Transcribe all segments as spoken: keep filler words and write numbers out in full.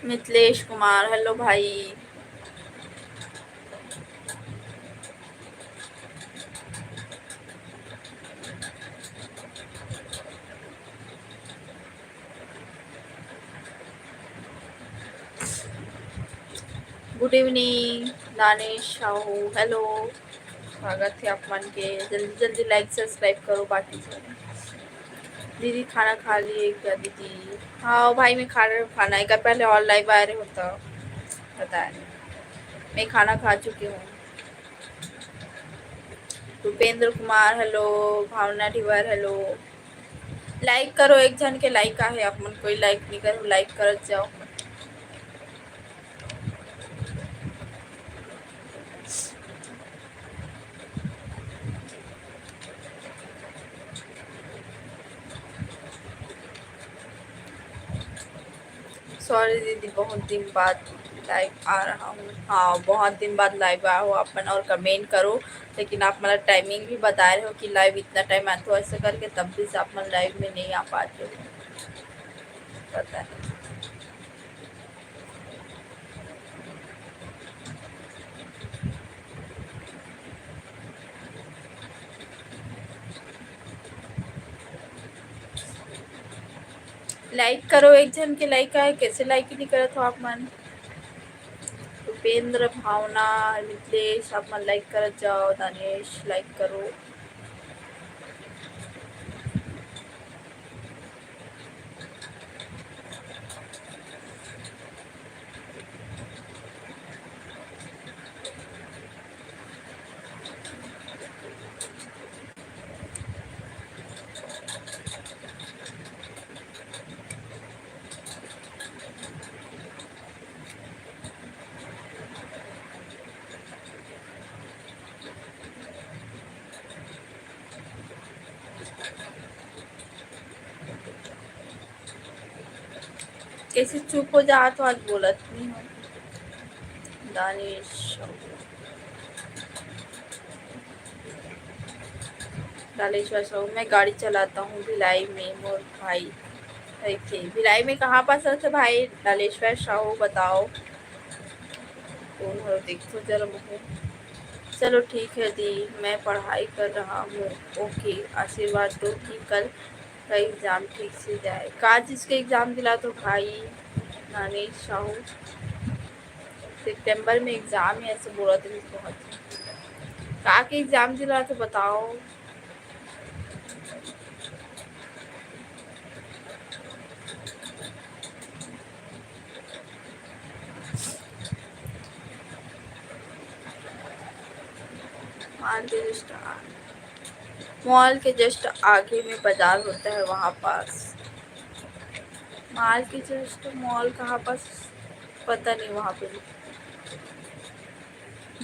Mithilesh Kumar, hello भाई। Good evening, Danish Sahu, hello, स्वागत है आप मन के। जल्दी जल्दी like subscribe करो बाकी सब। दीदी खाना खा लिए क्या दीदी? हाँ भाई, मैं खा रही हूँ खाना। एक बार पहले और लाइव आ रहे होता, पता है, मैं खाना खा चुकी हूँ। रुपेंद्र कुमार, हेलो। भावना ढिवर, हेलो। लाइक करो, एक झन के लाइक आहे, आप मन कोई लाइक नहीं करो, लाइक करत जाओ। सॉरी दीदी, बहुत दिन बाद लाइव आ रहा हूँ। हाँ, बहुत दिन बाद लाइव आया हो आप मन, और कमेंट करो, लेकिन आप मतलब टाइमिंग भी बताए रहे हो कि लाइव इतना टाइम आते हो, ऐसे करके तब भी से आप मन लाइव में नहीं आ पाते हो, पता है। लाइक करो, एक झन के लाइक आए, कैसे लाइक नहीं करत हो आप मन? उपेंद्र, भावना, मिथिलेश, आप मन लाइक करत जाओ। दानिश, लाइक करो। कैसे चुप हो जात हो, आज बोलत नहीं हो। दानिश, डालेश्वर साहू, मैं गाड़ी चलाता हूँ भिलाई में, मोर भाई। ओके, भिलाई में कहाँ पास रहते भाई? डालेश्वर साहू बताओ। कौन हो, देखो जरा मुझे। चलो ठीक है दी, मैं पढ़ाई कर रहा हूँ। ओके, आशीर्वाद दो कि कल का एग्जाम ठीक से जाए। का चीज के एग्जाम दिला तो भाई? दानिश साहू, सितंबर में एग्जाम है, ऐसे बोला तो बहुत। का के एग्जाम दिला तो बताओ। मॉल के जस्ट, मॉल के जस्ट आगे में बाजार होता है, वहाँ पास। मॉल के जस्ट, मॉल कहाँ पास पता नहीं, वहाँ पे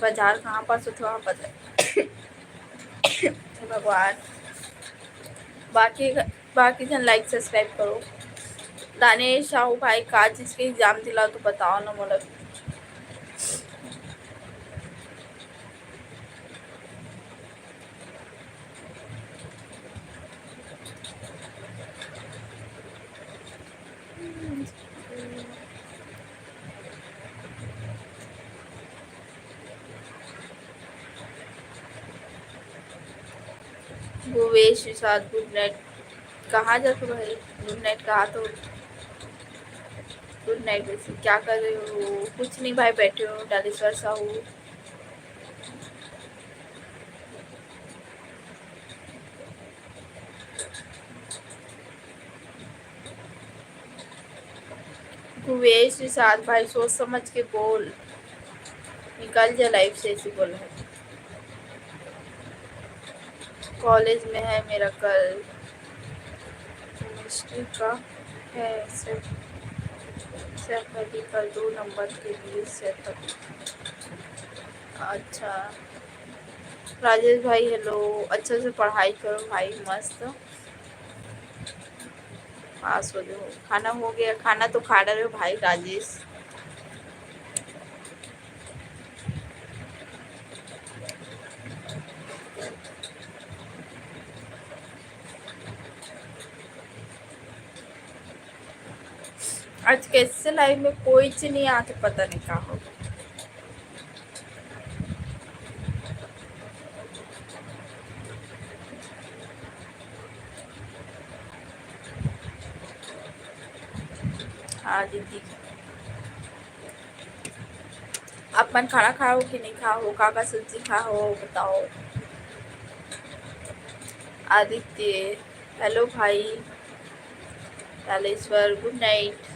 बाजार कहाँ पास होता है, वहाँ पता नहीं। हे भगवान, बाकी, बाकी झन लाइक सब्सक्राइब करो। दानिश साहू भाई, का चीज के एग्जाम दिलाओ तो बताओ ना मोला। भुवेश निषाद, गुड नाइट। कहाँ जाते हो भाई? गुड नाइट कहा तो। गुड नाइट वैसे क्या कर रहे हो? कुछ नहीं भाई, बैठे हो। डालेश्वर साहू। भुवेश निषाद भाई, सोच समझ के बोल, निकल जा लाइफ से, ऐसे बोला है। कॉलेज में है मेरा कल केमिस्ट्री का है सर, सर अभी कल दो नंबर के लिए सर। अच्छा राजेश भाई, हेलो, अच्छा से पढ़ाई करो भाई, मस्त। पास हो जाओ। खाना हो गया, खाना तो खा रहे हो भाई राजेश। आज कैसे लाइव में कोई चीज नहीं आके पता नहीं का हो। हाँ दीदी, आप मन खाना खाओ कि नहीं खाओ, का का सब्जी खाओ बताओ। आदित्य, हेलो भाई। तालेश्वर, गुड नाइट।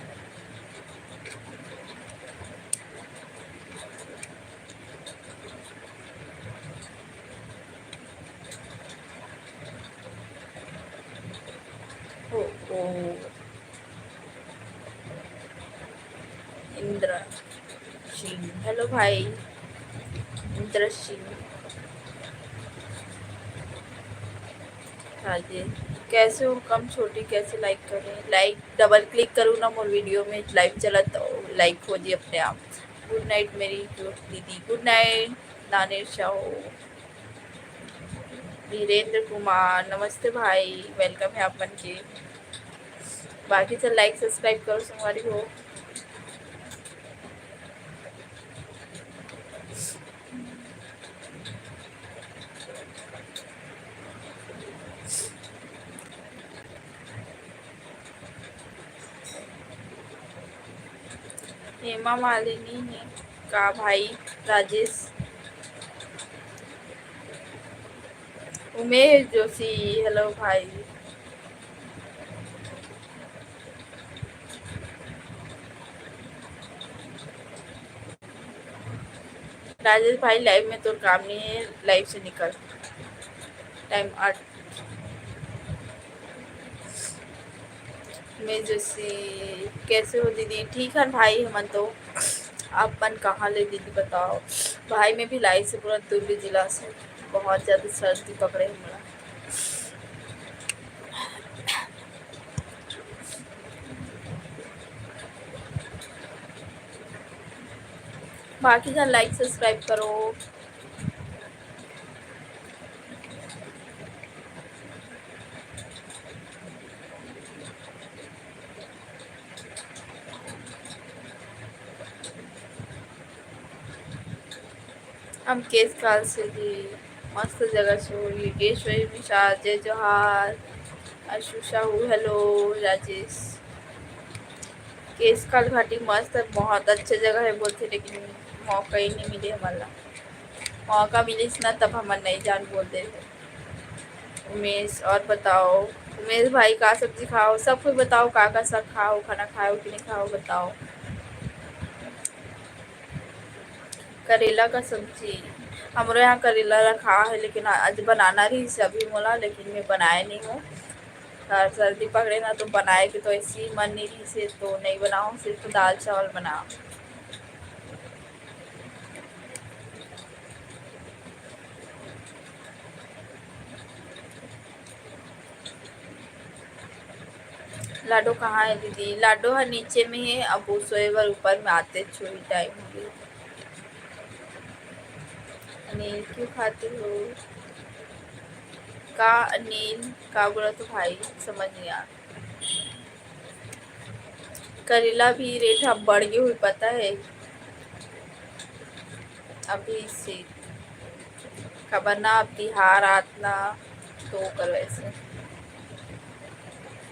ओ, ओ। इंद्र सिंह, हेलो भाई। इंद्र सिंह, हाँ जी, कैसे हो कम छोटी, कैसे लाइक करें? लाइक डबल क्लिक करूँ ना मोर वीडियो में, लाइव चलत तो लाइक हो जी अपने आप। गुड नाइट मेरी क्यूट दीदी, गुड नाइट दानिश साहू। वीरेंद्र कुमार, नमस्ते भाई, वेलकम है आप मन के। बाकी सब लाइक सब्सक्राइब करो संगवारी हो। हेमा मालिनी हे का भाई? राजेश, उमेश जोशी, हेलो भाई। राजेश भाई, लाइव में तोर काम नहीं है, लाइव से निकल। टाइम आठ। मैं जैसे, कैसे हो दीदी? ठीक है भाई, हमन तो। आप मन कहाँ ले दीदी बताओ? भाई, मैं भिलाई से, पूरा दुर्ग जिला से। बहुत ज्यादा सर्दी पकड़े हे मोला। बाकी झन लाइक सब्सक्राइब करो। हम केस काल से ही मस्त जगह से हो। योगेश्वरी मिश्रा, जय जोहार। आशु साहू, हेलो। राजेश, केस काल घाटी मस्त है, बहुत अच्छा जगह है बोलते, लेकिन मौका ही नहीं मिले हमारा। मौका मिलिस ना, तब हमन नहीं जान बोल दे। उमेश, और बताओ उमेश भाई, का सब्जी खाओ? सब कोई बताओ, का का साग खाओ, खाना खाओ कि नहीं खाओ, बताओ। करेला का सब्जी, हमरो यहाँ करेला रखा है, लेकिन आज बनाना रहिस अभी मोला, लेकिन मैं बनाए नहीं हूँ। और सर्दी पकड़े ना, तो बनाए के तो ऐसे ही मन नहीं रहिस, तो नहीं बनाऊँ, सिर्फ दाल चावल बनाऊँ। लाडो कहाँ है दीदी? लाडो ह नीचे में है, अब वो सोए बर ऊपर में आते, छुई टाइम हो गई। अनिल, क्यों खाते हो? का अनिल, का बोला तो भाई, समझ नहीं आ। करेला भी रेट ह बढ़ गे हुई, पता है? अभी से खबर ना, अब तिहार आत ना, तो ओकर वैसे।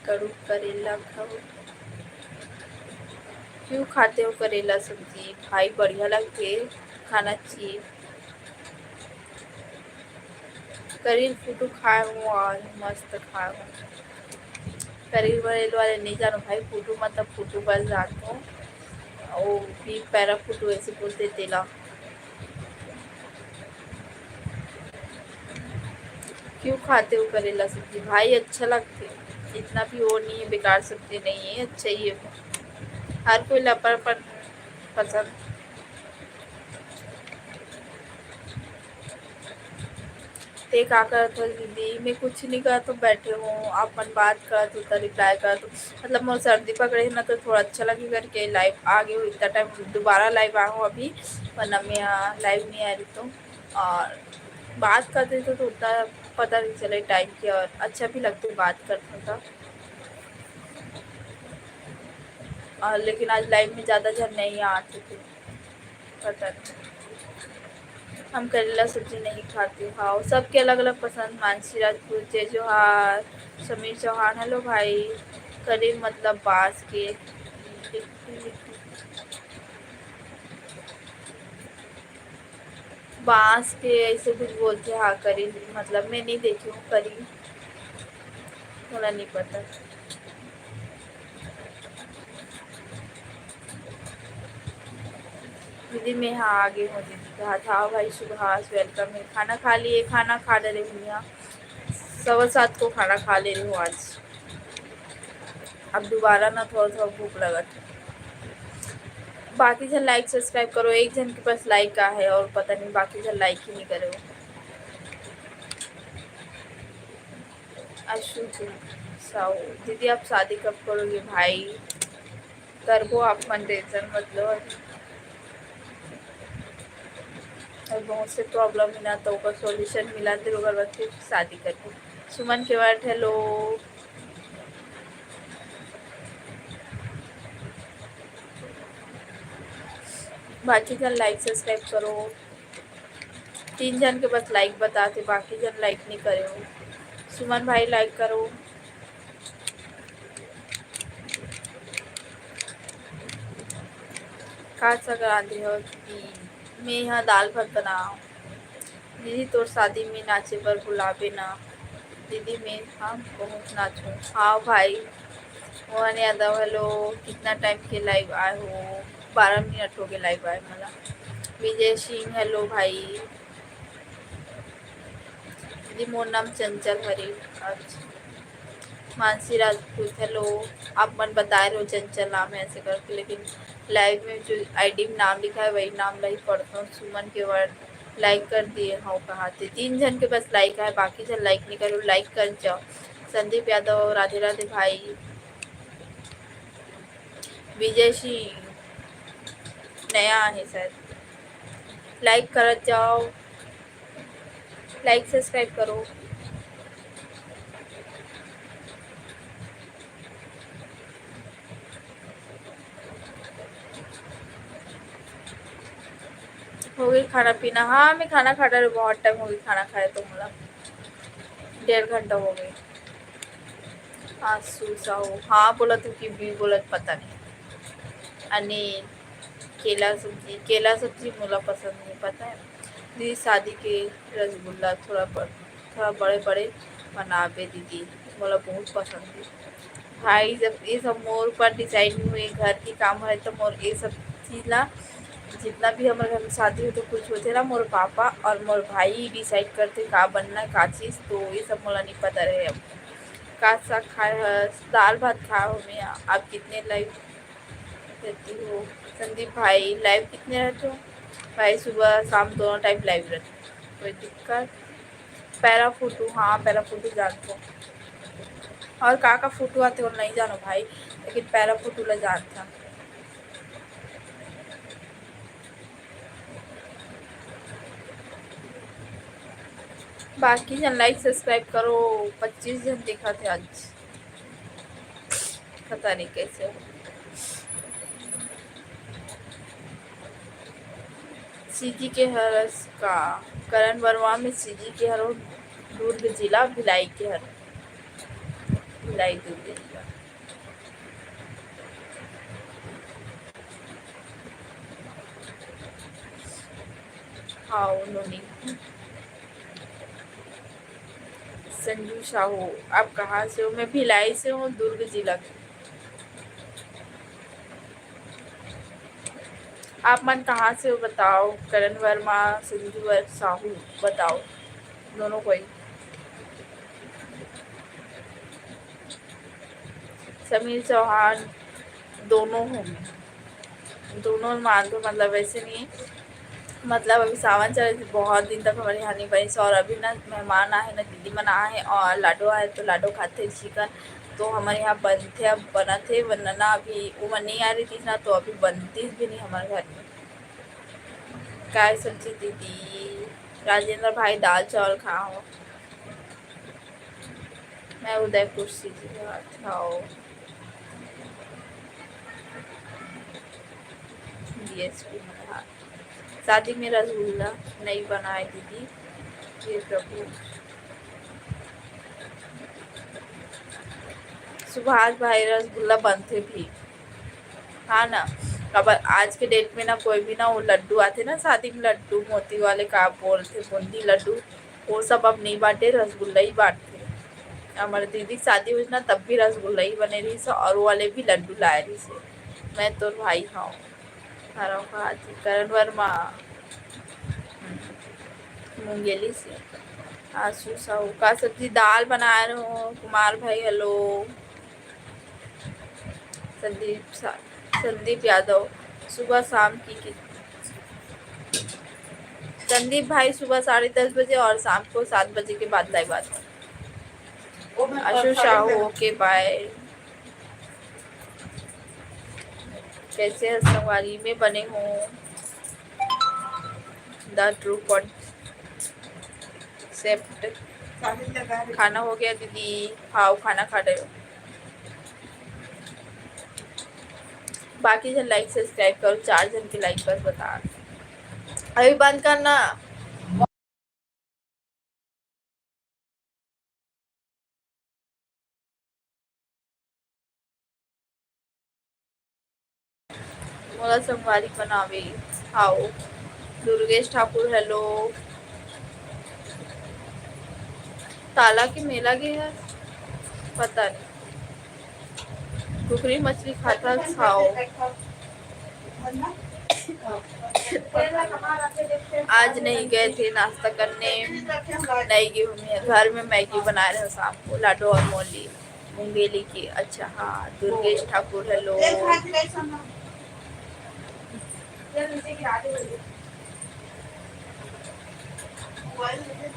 कड़ू करेला खाओ। क्यों खाते हो करेला सब्जी? भाई, बढ़िया लगथे, खाना चाहिए। करेल फोटो खाए हो और मस्त खाए हो। करेल वरेल वाले नहीं जानो भाई, फोटो मतलब फोटो बस जानतो। वो भी पैरा फोटो ऐसे बोलते तेला। क्यों खाते हो करेला सब्जी? भाई, अच्छा लगते, इतना भी वो नहीं है, बेकार सब्जी नहीं है, अच्छा ही है वो। हर कोई ला अपन अपन पसंद। ते का करत हो दीदी? मैं कुछ नहीं करत हूँ, बैठे हूँ, आप मन बात करत हो, तो रिप्लाई करत हो। मतलब मोर सर्दी पकड़े है ना, तो थोड़ा अच्छा लगे करके लाइव आ गए हो। इतना टाइम दोबारा लाइव आ हूँ अभी, वरना मैं यहाँ लाइव नहीं आ रही। तो और बात करते तो, तो उतना पता नहीं चले टाइम की, और अच्छा भी लगते बात करते तो। अ, लेकिन आज लाइव में ज़्यादा झन नहीं आत हे, पता नहीं। हम करेला सब्जी नहीं खाती हूँ। हाँ, सबके अलग-अलग पसंद। मानसी राजपूत, जय जोहार। समीर चौहान, हेलो भाई। करेला मतलब बांस के। बांस के ऐसे कुछ बोलते हैं, हाँ, करेला, मतलब मैं नहीं देखी हूँ करेला, मोला नहीं पता। दीदी, मैं हाँ आ गई हूँ दीदी, कहा था भाई सुभाष, welcome है। खाना खा लिए, खाना खा डरे हुए हैं, सवा सात को खाना खा ले रही हूँ आज। अब दोबारा ना थोड़ा थोड़ा भूख लगत है। बाकी झन लाइक सब्सक्राइब करो, एक झन के पास लाइक का है और पता नहीं बाकी झन लाइक ही नहीं करे हो। अशु जी, साहू, दीदी आप शादी कब करोगे भाई? करबो, आप मन टेंशन मत लो। अभी बहुत से प्रॉब्लम है ना, तो ओकर सॉल्यूशन मिला, फिर ओकर बाद फिर शादी करबो। सुमन के वर्ड, हेलो। बाकी झन लाइक सब्सक्राइब करो। तीन झन के बस लाइक बताते, बाकी झन लाइक नहीं करे हो। सुमन भाई लाइक करो। का संक्रांति हो दीदी? मैं यहाँ दाल भात बनाओ। दीदी तोर शादी में नाचे बर बुलाबे ना। दीदी मैं हम बहुत नाचूं। हाँ भाई। मोहन यादव, हेलो, कितना टाइम के लाइव आए हो? बारह मिनट हो गए लाइव आए मला। विजय सिंह, हेलो भाई। दीदी मोर नाम चंचल हरे। अच्छा। मानसी राजपूत, हेलो। आप मन बताए रहो चंचल नाम है ऐसे करके, लेकिन लाइव में जो आईडी में नाम लिखा है वही नाम ला ही पढ़ता हूँ। सुमन के वर्ड लाइक कर दिए हो कहा थे। तीन झन के बस लाइक है, बाकी झन लाइक नहीं करो, लाइक कर जाओ। संदीप यादव, राधे राधे भाई। विजय सिंह नया है शायद, लाइक करत जाओ, लाइक सब्सक्राइब करो। हो गई खाना पीना? हाँ, मैं खाना खा डाले, बहुत टाइम हो गई खाना खाए तो, मतलब डेढ़ घंटा हो गई। आंसू साहू, हाँ बोला तू कि भी बोला, पता नहीं। अनिल, केला सब्जी, केला सब्जी मोला पसंद नहीं, पता है। दीदी शादी के रसगुल्ला थोड़ा बड़, थोड़ा बड़े बड़े बनाबे दीदी, मोला बहुत पसंद है। भाई जब ये सब मोर ऊपर डिसाइड नहीं हुए, घर के काम है तो मोर ये सब चीज ला, जितना भी हमारे घर में शादी हो तो कुछ होते ना, मोर पापा और मोर भाई डिसाइड करते का बनना है, का चीज, तो ये सब मोला नहीं पता रहे। अब का साग खाए हस? दाल भात खाए हो मैं। आप कितने लाइव रहती हो? संदीप भाई, लाइव कितने रहते हो? भाई सुबह शाम दोनों टाइम लाइव रहते हो, कोई दिक्कत? पैरा फोटो, हाँ पैरा फोटो जानते हो। और का का फोटो आते हो नहीं जानो भाई, लेकिन पैरा फोटो ला जानता। बाकी जन लाइक सब्सक्राइब करो, पच्चीस जन देखा थे आज, पता नहीं कैसे हो। सीजी के हरस का? करण वर्मा में सीजी के हरो, दुर्ग जिला, भिलाई के हरो, भिलाई दुर्ग जिला। हाँ, उन्होंने। संजू साहू, आप कहाँ से हो? मैं भिलाई से हूँ, दुर्ग जिला की। आप मन कहाँ से हो बताओ? करण वर्मा, संजू वर-, साहू बताओ, दोनों कोई। समीर चौहान, दोनों हूँ मैं, दोनों मानते, मतलब वैसे नहीं है। मतलब अभी सावन चल रही थी, बहुत दिन तक हमारे यहाँ नहीं बनी, और अभी ना मेहमान आए हैं, ना दीदी मन आए हैं, और लाडो आए तो लाडो खाते चिकन, तो हमारे यहाँ बनते, अब बनत है, वरना ना अभी वो मन नहीं आ रही थी ना, तो अभी बनती भी नहीं हमारे घर में। काय सब्जी दीदी? राजेंद्र भाई, दाल चावल खाओ। मैं उदयपुर से जी बात, हाँ। एसपी मल्हार। शादी में रसगुल्ला नहीं बनाए दीदी, ये प्रभु। सुभाष भाई, रसगुल्ला बनथे भी, हाँ ना। काबर आज के डेट में ना कोई भी ना वो लड्डू आथे ना शादी में, लड्डू मोती वाले का बोलथे, बूंदी लड्डू, वो सब अब नहीं बांटे, रसगुल्ला ही बांटथे। हमर दीदी के शादी होइस ना तब भी रसगुल्ला ही बने रहिस और वो वाले भी लड्डू लाए रहिस। मैं तोर भाई हूँ। हरव का जी, करण वर्मा। मुंगेली से। आशु साहू का सब्जी दाल बना रहे हो कुमार भाई, हेलो। संदीप सा-, संदीप यादव सुबह शाम की, की संदीप भाई सुबह साढ़े दस बजे और शाम को सात बजे के बाद लाइव आते हैं। आशु साहू, ओके, बाय। कैसे है संगवारी में बने हो? The true concept. खाना हो गया दीदी? हाँ, खाना खा रहे हो। बाकी जन लाइक सब्सक्राइब करो, चार जन के लाइक बस बता। अभी बंद करना। मोला संगवारी बनावे। हाओ। दुर्गेश ठाकुर, हेलो। ताला के मेला गे हे, पता नहीं। कुकरी मछली खाता खाओ। आज नहीं गए थे नाश्ता करने, नहीं गई हूँ मैं। घर में मैगी बना रहे हो शाम को, लाडो और मोली, मुंगेली की। अच्छा हाँ, दुर्गेश ठाकुर, हेलो।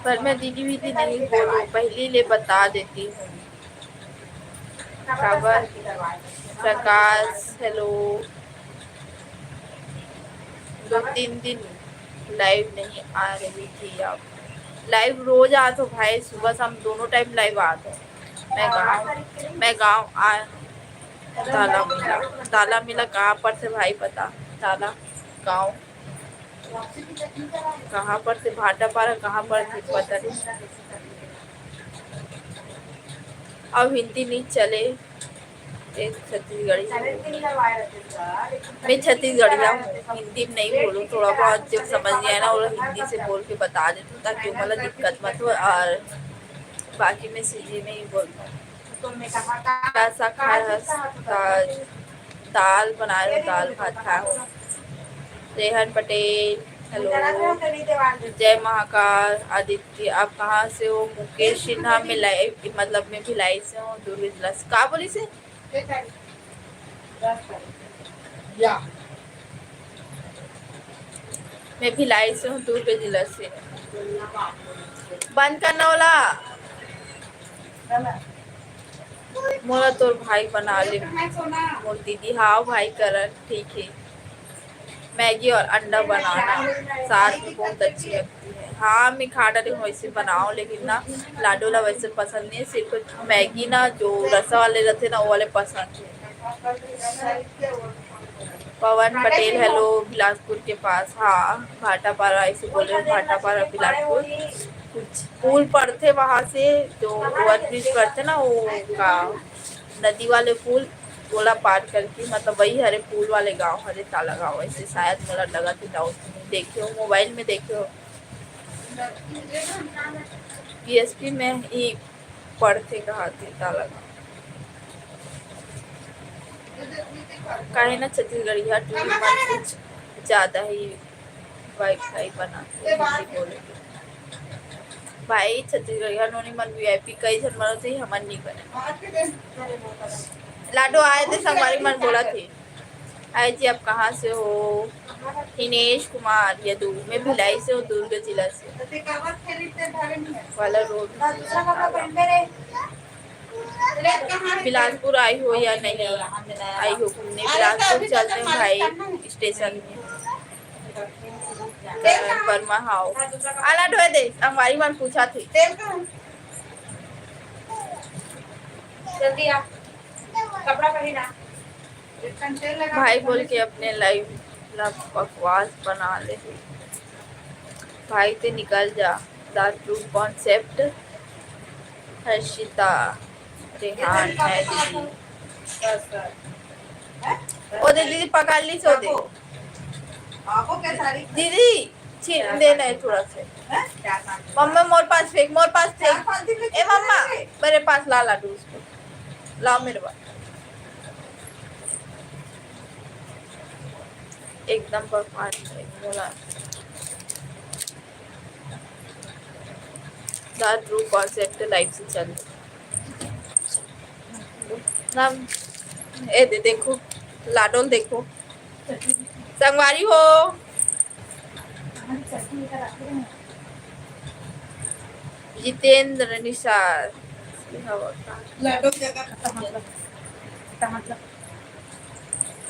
पर मैं दीदी वीदी नहीं बोलूँ, पहली ले बता देती हूँ। काबर? प्रकाश, हेलो। दो तीन दिन लाइव नहीं आ रही थी आप। लाइव रोज आत हो भाई, सुबह शाम दोनों टाइम लाइव आत हो। मैं गाँव, मैं गाँव आ, ताला मिला, ताला मिला कहाँ पर से भाई पता? ताला गाँव कहाँ पर से? भाटापारा कहाँ पर से पता नहीं। अब हिंदी नहीं चले, एक छत्तीसगढ़ी हूँ। मैं छत्तीसगढ़िया हूँ, हिंदी में नहीं बोलूँ, थोड़ा बहुत जो समझ नहीं आया ना वो हिंदी से बोल के बता देती हूँ ताकि वो मतलब दिक्कत मत हो। और बाकी मैं सीधी में ही बोलता हूँ। का साग खाए हस? दाल, दाल बनाए हो, दाल भात खाए हो। रेहन पटेल, हेलो। जय महाकाल। आदित्य, आप कहाँ से हो? मुकेश सिन्हा, मैं लाइव, मतलब मैं भिलाई से हूँ, दुर्ग जिला से। का बोलिस? या। मैं भिलाई से हूँ, दुर्ग जिला से। बंद करना वाला। मोला तोर भाई बना ले, मोर दीदी। हाँ भाई करण, ठीक है। मैगी और अंडा बनाना साथ में बहुत अच्छी लगती है। हाँ, मैं खा डाली हूँ, वैसे बनाओ, लेकिन ना लाडो ला वैसे पसंद नहीं है, सिर्फ मैगी ना जो रसा वाले रहते ना, वो वाले पसंद है। पवन पटेल, हेलो, बिलासपुर के पास, हाँ, भाटापारा, ऐसे बोले, भाटापारा, बिलासपुर। कुछ पुल पड़थे वहाँ से, जो ओवर ब्रिज पड़थे ना, वो का नदी वाले पुल, ओला पार करके, मतलब, वही हरे पुल वाले गांव हरे, ताला गांव, ऐसे शायद मोला लगा थे, डाउट नहीं, देखे हो, मोबाइल में देखे हो। पीएसपी में ही पड़थे कहा थे, ताला गांव। काहे ना छत्तीसगढ़िया टूरी मन कुछ ज्यादा ही वाईफाई बनाथे, हिंदी बोले। भाई, छत्तीसगढ़िया नोनी मन वीआईपी कई झन बनत हे, हमन नहीं बने। लाडो आए थे, संगवारी मन बोलत हे। हाय जी, आप कहाँ से हो? हिनेश कुमार यदु, मैं भिलाई से हूँ, दुर्ग जिला से। वाला रोड। बिलासपुर आई हो या नहीं? आई हो घूमने बिलासपुर? चलते हैं भाई स्टेशन में। करण वर्मा, हाव। आला ढोए दे, संगवारी मन पूछा थे। जल्दी आ, कपड़ा पहना। भाई बोल के अपने लाइव ला बकवास बना ले हे। भाई ते निकल जा। The true concept Harshita Rehan है दीदी। ओ दे दीदी पकड़ ली सो दे। दीदी छीन देना है थोड़ा से। मम्मा मोर पास फेंक, मोर पास फेंक। ए मम्मा मेरे पास ला लाडू उसको। लाओ मेरे पास। एकदम बकवास है बोला। The true concept life से चल। ना, ए दे, देखो, लाडोल देखो। संगवारी हो। जितेंद्र निषाद। लाडो जगह खत्म मतलब। खत्म मतलब।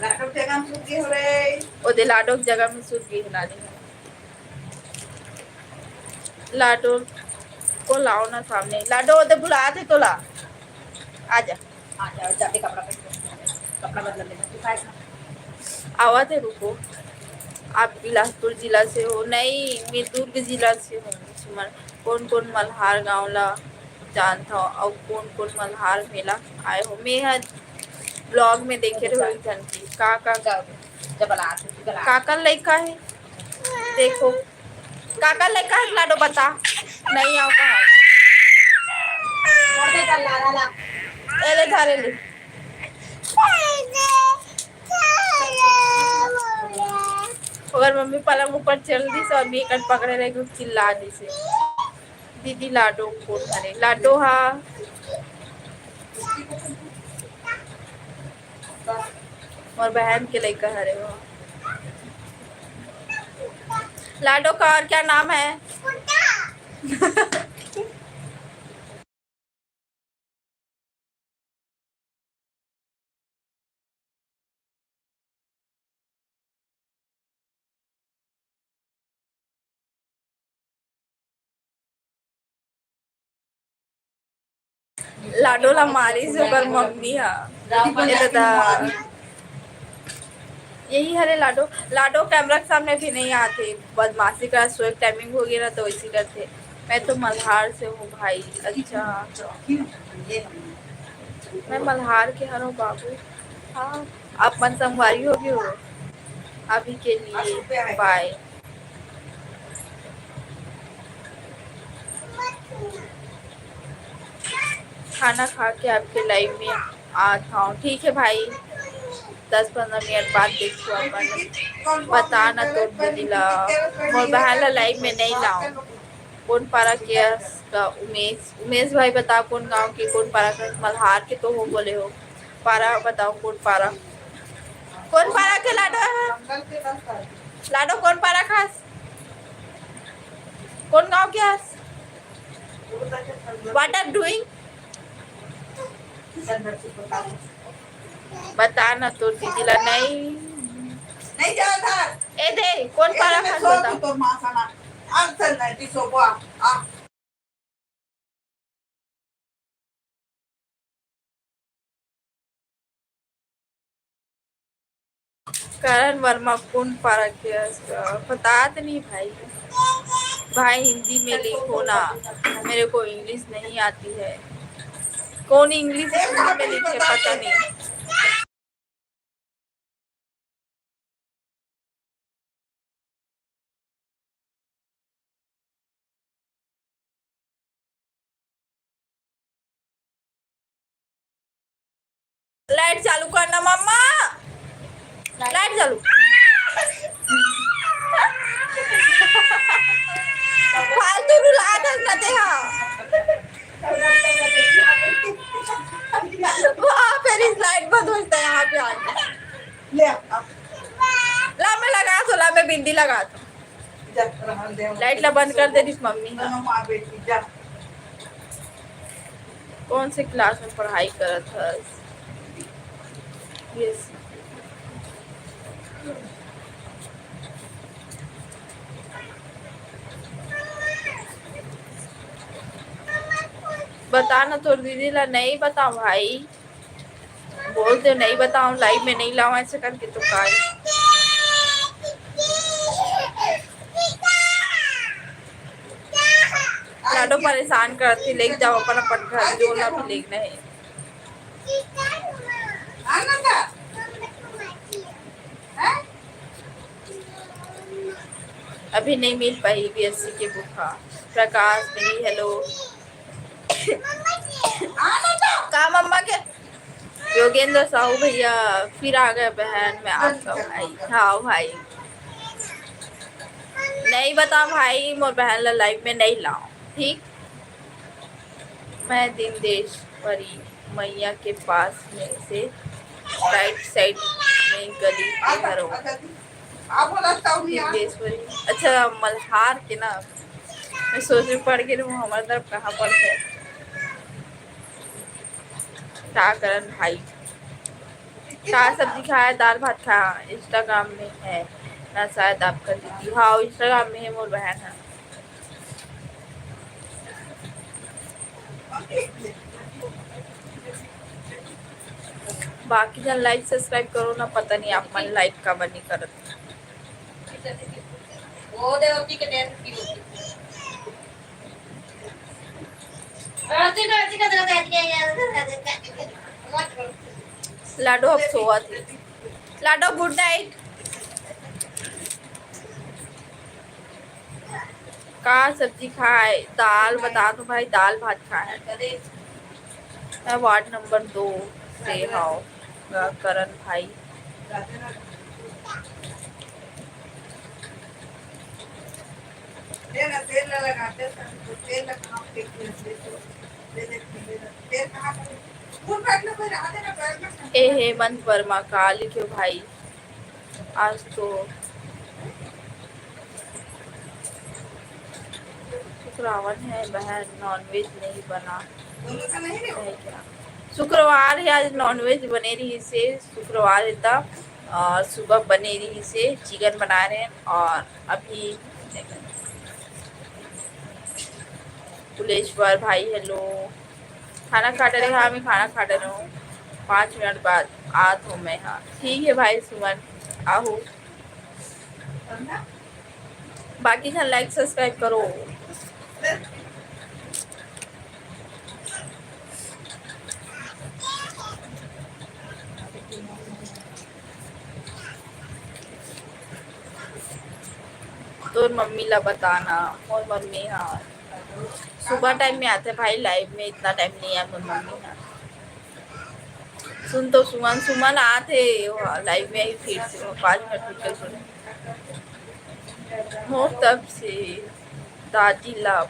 लाडो जगह में सूत गए हो रे। ओ दे लाडो जगह में सूत गए हो नानी। लाडो को लाओ ना सामने। लाडो, ओदे बुलात हे तोला। आजा। आजा, जाके कपड़ा पहन ले। कपड़ा बदल लेना। तू काय खा? आवत हे, रुको। आप बिलासपुर जिला से हो? नहीं, मैं दुर्ग जिला से हूँ। सुमन, कौन कौन मल्हार गाँव ला जानत हो? अउ कौन कौन मल्हार मेला आए हो? मैं ह blog में देखे रहो एक झन की। का, का, जब, जब बलात हे, बलात। काकर लइका हे? देखो। काकर लइका हे लाडो बता। नहीं आओ कहा। एले धारे ले। अगर मम्मी पलंग ऊपर चल दिस अउ मैं एकर पकड़े रहे, चिल्ला दिस। दीदी लाडो कोन हरे? लाडो हा मोर बहन के लइका हरे हो। लाडो का और क्या नाम है? लाडो ला मारिस ओकर मम्मी हा। ये दादा। यही हरे लाडो। लाडो camera के सामने भी नहीं आते, बदमाशी का। सोए के timing हो गया ना, तो इसी करते। मैं तो मल्हार से हूँ भाई। अच्छा, मैं मल्हार के हरो बाबू। हाँ, आप मन संगवारी हो गए हो। अभी के लिए bye। खाना खा के आपके live में आत हूँ। ठीक है भाई, दस पंद्रह मिनट बाद देखो अपन। बता ना तोर दीदी ला, मोर बहन ला live में नहीं लाओ। कौन पारा के अस का उमेश? उमेश भाई बता कौन गांव के, कौन पारा के? मल्हार के तो हो बोले हो। पारा बताओ कौन पारा? कौन पारा के लाडो है? लाडो कौन पारा खास? कौन गांव के हस? What are doing? बता ना तोर दीदी ला। नहीं, नहीं जाओ इधर। ए दे, कौन पारा खास बता? तोर माँ साला। आ, चल ना, ती सोबो आ, आ। करण वर्मा कौन पारा के हस? बतात नहीं भाई। भाई हिंदी में लिखो ना, मेरे को English नहीं आती है। कौन English हिंदी में लिखे पता नहीं। Light चालू करना मम्मा, light चालू। फालतू रुला दस ना ते हा। वाह, फिर इस light बंद होता है यहाँ पे आके। ले आ। ला मैं लगा तो, ला मैं बिंदी लगा तो। जा, रहन दे। Light ला बंद कर दे दिस मम्मी। दोनों माँ बेटी, जा। कौन से class में पढ़ाई करत हस? Yes। बता ना, तोर दीदी ला नहीं बताओ भाई। बोल दे नहीं बताऊं, live में नहीं लाऊं ऐसे करके तो काय। परेशान करत हे, लेके जाओ अपन, अपन घर, जो ना भी लेना है। अभी नहीं मिल पाई बीएससी के बुक। हाँ, प्रकाश मेरी हेलो। का मम्मा के योगेंद्र साहू भैया फिर आ गए बहन, मैं आपका भाई। हाँ भाई, नहीं बता भाई, मोर बहन ला लाइव में नहीं लाओ, ठीक? मैं दिंदेश्वरी मैया के पास में से राइट साइड में गली के घर हूँ। दिंदेश्वरी, अच्छा, मल्हार के ना, मैं सोच रही पढ़ के रहूँ, हमारे तरफ कहाँ पढ़ते हैं? का करन भाई? का सब्जी खाए? दाल भात खा। इंस्टाग्राम में है ना शायद आपका दीदी? हाँ, इंस्टाग्राम में है मोर बहन है। बाकी जन लाइक सब्सक्राइब करो ना, पता नहीं आप मन लाइक काबर नहीं करत। लाडो अब सोवत हे। लाडो गुड नाइट। का सब्जी खाए? दाल बता तो भाई, दाल भात खाए। मैं वार्ड नंबर दो से हव, करण भाई। ए हेमंत वर्मा, का लिखे भाई? आज तो शुक्रवार है बहन, नॉनवेज नहीं बना है क्या? शुक्रवार है, आज नॉनवेज बने रहिसे, शुक्रवार है त, और सुबह बने रहिसे, चिकन बना रहे हैं। और अभी कुलेश्वर भाई हेलो, खाना खा डरे? हाँ, मैं खाना खा डरे हूँ, पाँच मिनट बाद आत हूँ मैं। हाँ, ठीक है भाई सुमन, आहू। बाकी झन लाइक सब्सक्राइब करो। तोर मम्मी ला बताना, मोर मम्मी हा सुबह टाइम में आथे भाई, लाइव में इतना टाइम नहीं आए मोर मम्मी हा। सुन तो सुमन, सुमन आथे लाइव में ही, फिर से वो पाँच मिनट रुक के सुन। मोर तरफ से दादी ला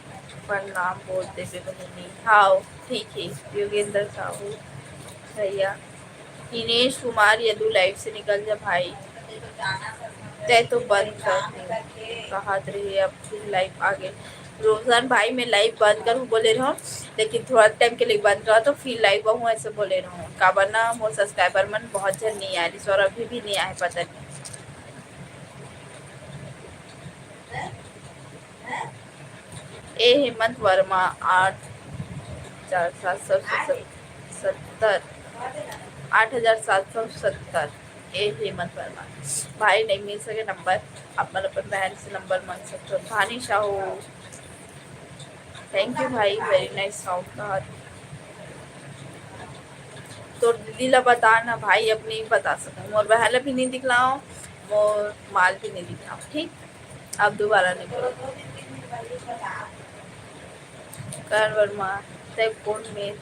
प्रणाम बोल देबे बहिनी। हाव, ठीक है योगेंद्र साहू भैया। दिनेश कुमार यदु लाइव से निकल जा भाई, तै तो बंद कर दे कहत रहे, अब फिर लाइव आ गए। रोशन भाई, मैं लाइव बंद करूँ बोले रहूँ, लेकिन थोड़ा टाइम के लिए बंद करा तो फिर लाइव आहूँ ऐसे बोले रहूँ। काबर ना मोर सब्सक्राइबर मन बहुत जन नहीं आ रही, और अभी भी नहीं आए, पता नहीं। ए हेमंत वर्मा, आठ हजार सात सौ सत्तर, आठ हजार सात सौ सत्तर। ए हेमंत वर्मा भाई, नहीं मिल सके नंबर, आप मन अपन बहन से नंबर मांग सकते हो। भानी साहू, thank you भाई, very nice song। कहा तो दीदी ला बता ना भाई, अब नहीं बता सकूँ, मोर बहन ला भी नहीं दिखलाओ, मोर माल भी नहीं दिखलाओ, ठीक? अब दोबारा नहीं बोलो। करण वर्मा, तै कौन मेर?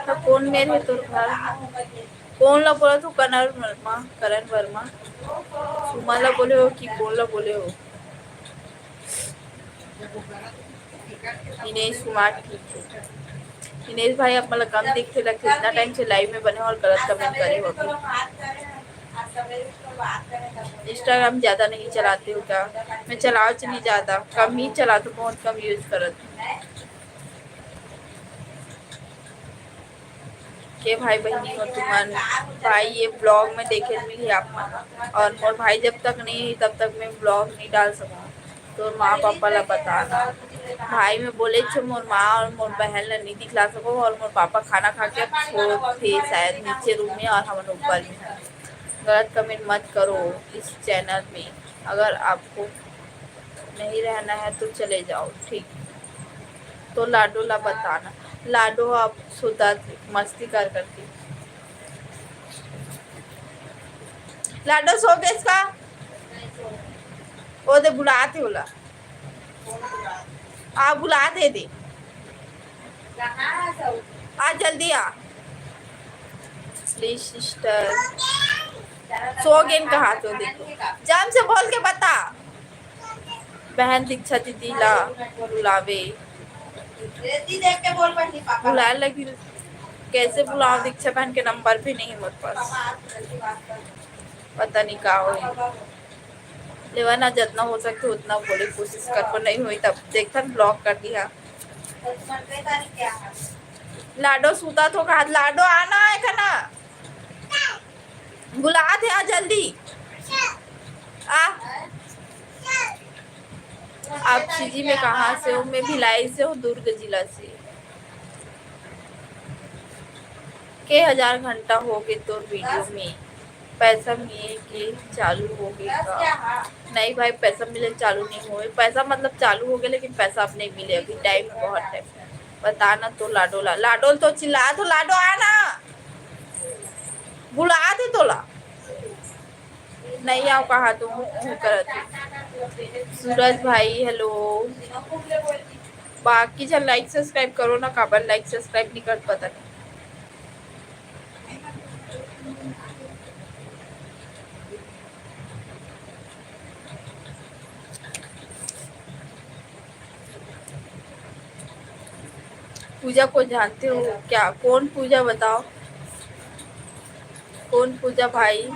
तै कौन मेर है तोर घर? कौन ला बोला तू करण वर्मा? करण वर्मा, सुमन ला बोले हो कि कौन ला बोले हो? दिनेश कुमार, ठीक है। दिनेश भाई, आप मन ला कम दिखथे लगथे, इतना टाइम से लाइव में बने हो और गलत कमेंट करे हो। इंस्टाग्राम ज्यादा नहीं चलाते हो क्या? मैं चलाओ च नहीं ज्यादा, कम ही चलाते, बहुत कम यूज करत। के भाई बहिनी हो तुमन? भाई, ये ब्लॉग में देखे मिली आप मन। और मोर भाई जब तक नहीं है, तब तक मैं ब्लॉग नहीं डाल सकूँ। तो माँ पापा ला बताना। भाई, मैं बोले छो मोर माँ और मोर बहन ला नहीं दिखला सको, और मोर पापा खाना खा के अब सोत थे शायद नीचे रूम में और हमन ऊपर में हैं। गलत कमेंट मत करो इस चैनल में। अगर आपको नहीं रहना है तो चले जाओ, ठीक? तो लाडो ला बताना। लाडो अब सुता थे, मस्ती कर करके। लाडो सो गेस का? ओ दे बुलात हे ओला। आ बुलात हे दे। आ जल्दी आ। Please sister. सो गेन कहा तो देखो। जान से बोल के बता। बहन दीक्षा दीदी ला बुलावे। बुलाए लगी। कैसे बुलाओ? दीक्षा बहन के नंबर भी नहीं मोर पास। पता नहीं का होई। लेवा ना, जितना हो सकते उतना बोले कोशिश करबो, नहीं होई तब देखथन ब्लॉक कर दिया। लाडो सूता तो कहा, लाडो आना है खाना। बुलात हे, आ जल्दी आ। आप सीजी में कहाँ से हो? मैं भिलाई से हूँ, दुर्ग जिला से। के हजार घंटा हो गए तोर वीडियो में, पैसा मिले के चालू हो गए का? नहीं भाई, पैसा मिले चालू नहीं हुए। पैसा मतलब चालू हो गए, लेकिन पैसा अब नहीं मिले, अभी टाइम, बहुत टाइम। बताना तो लाडो ला, लाडो तो चिल्ला तो लाडो आना। बुलात हे तोला। नहीं आओ कहा तुम हूँ करत हे। सूरज भाई हेलो। बाकी झन लाइक सब्सक्राइब करो ना, काबर लाइक सब्सक्राइब नहीं कर पता नहीं। पूजा को जानते हो क्या? कौन पूजा बताओ, कौन पूजा भाई?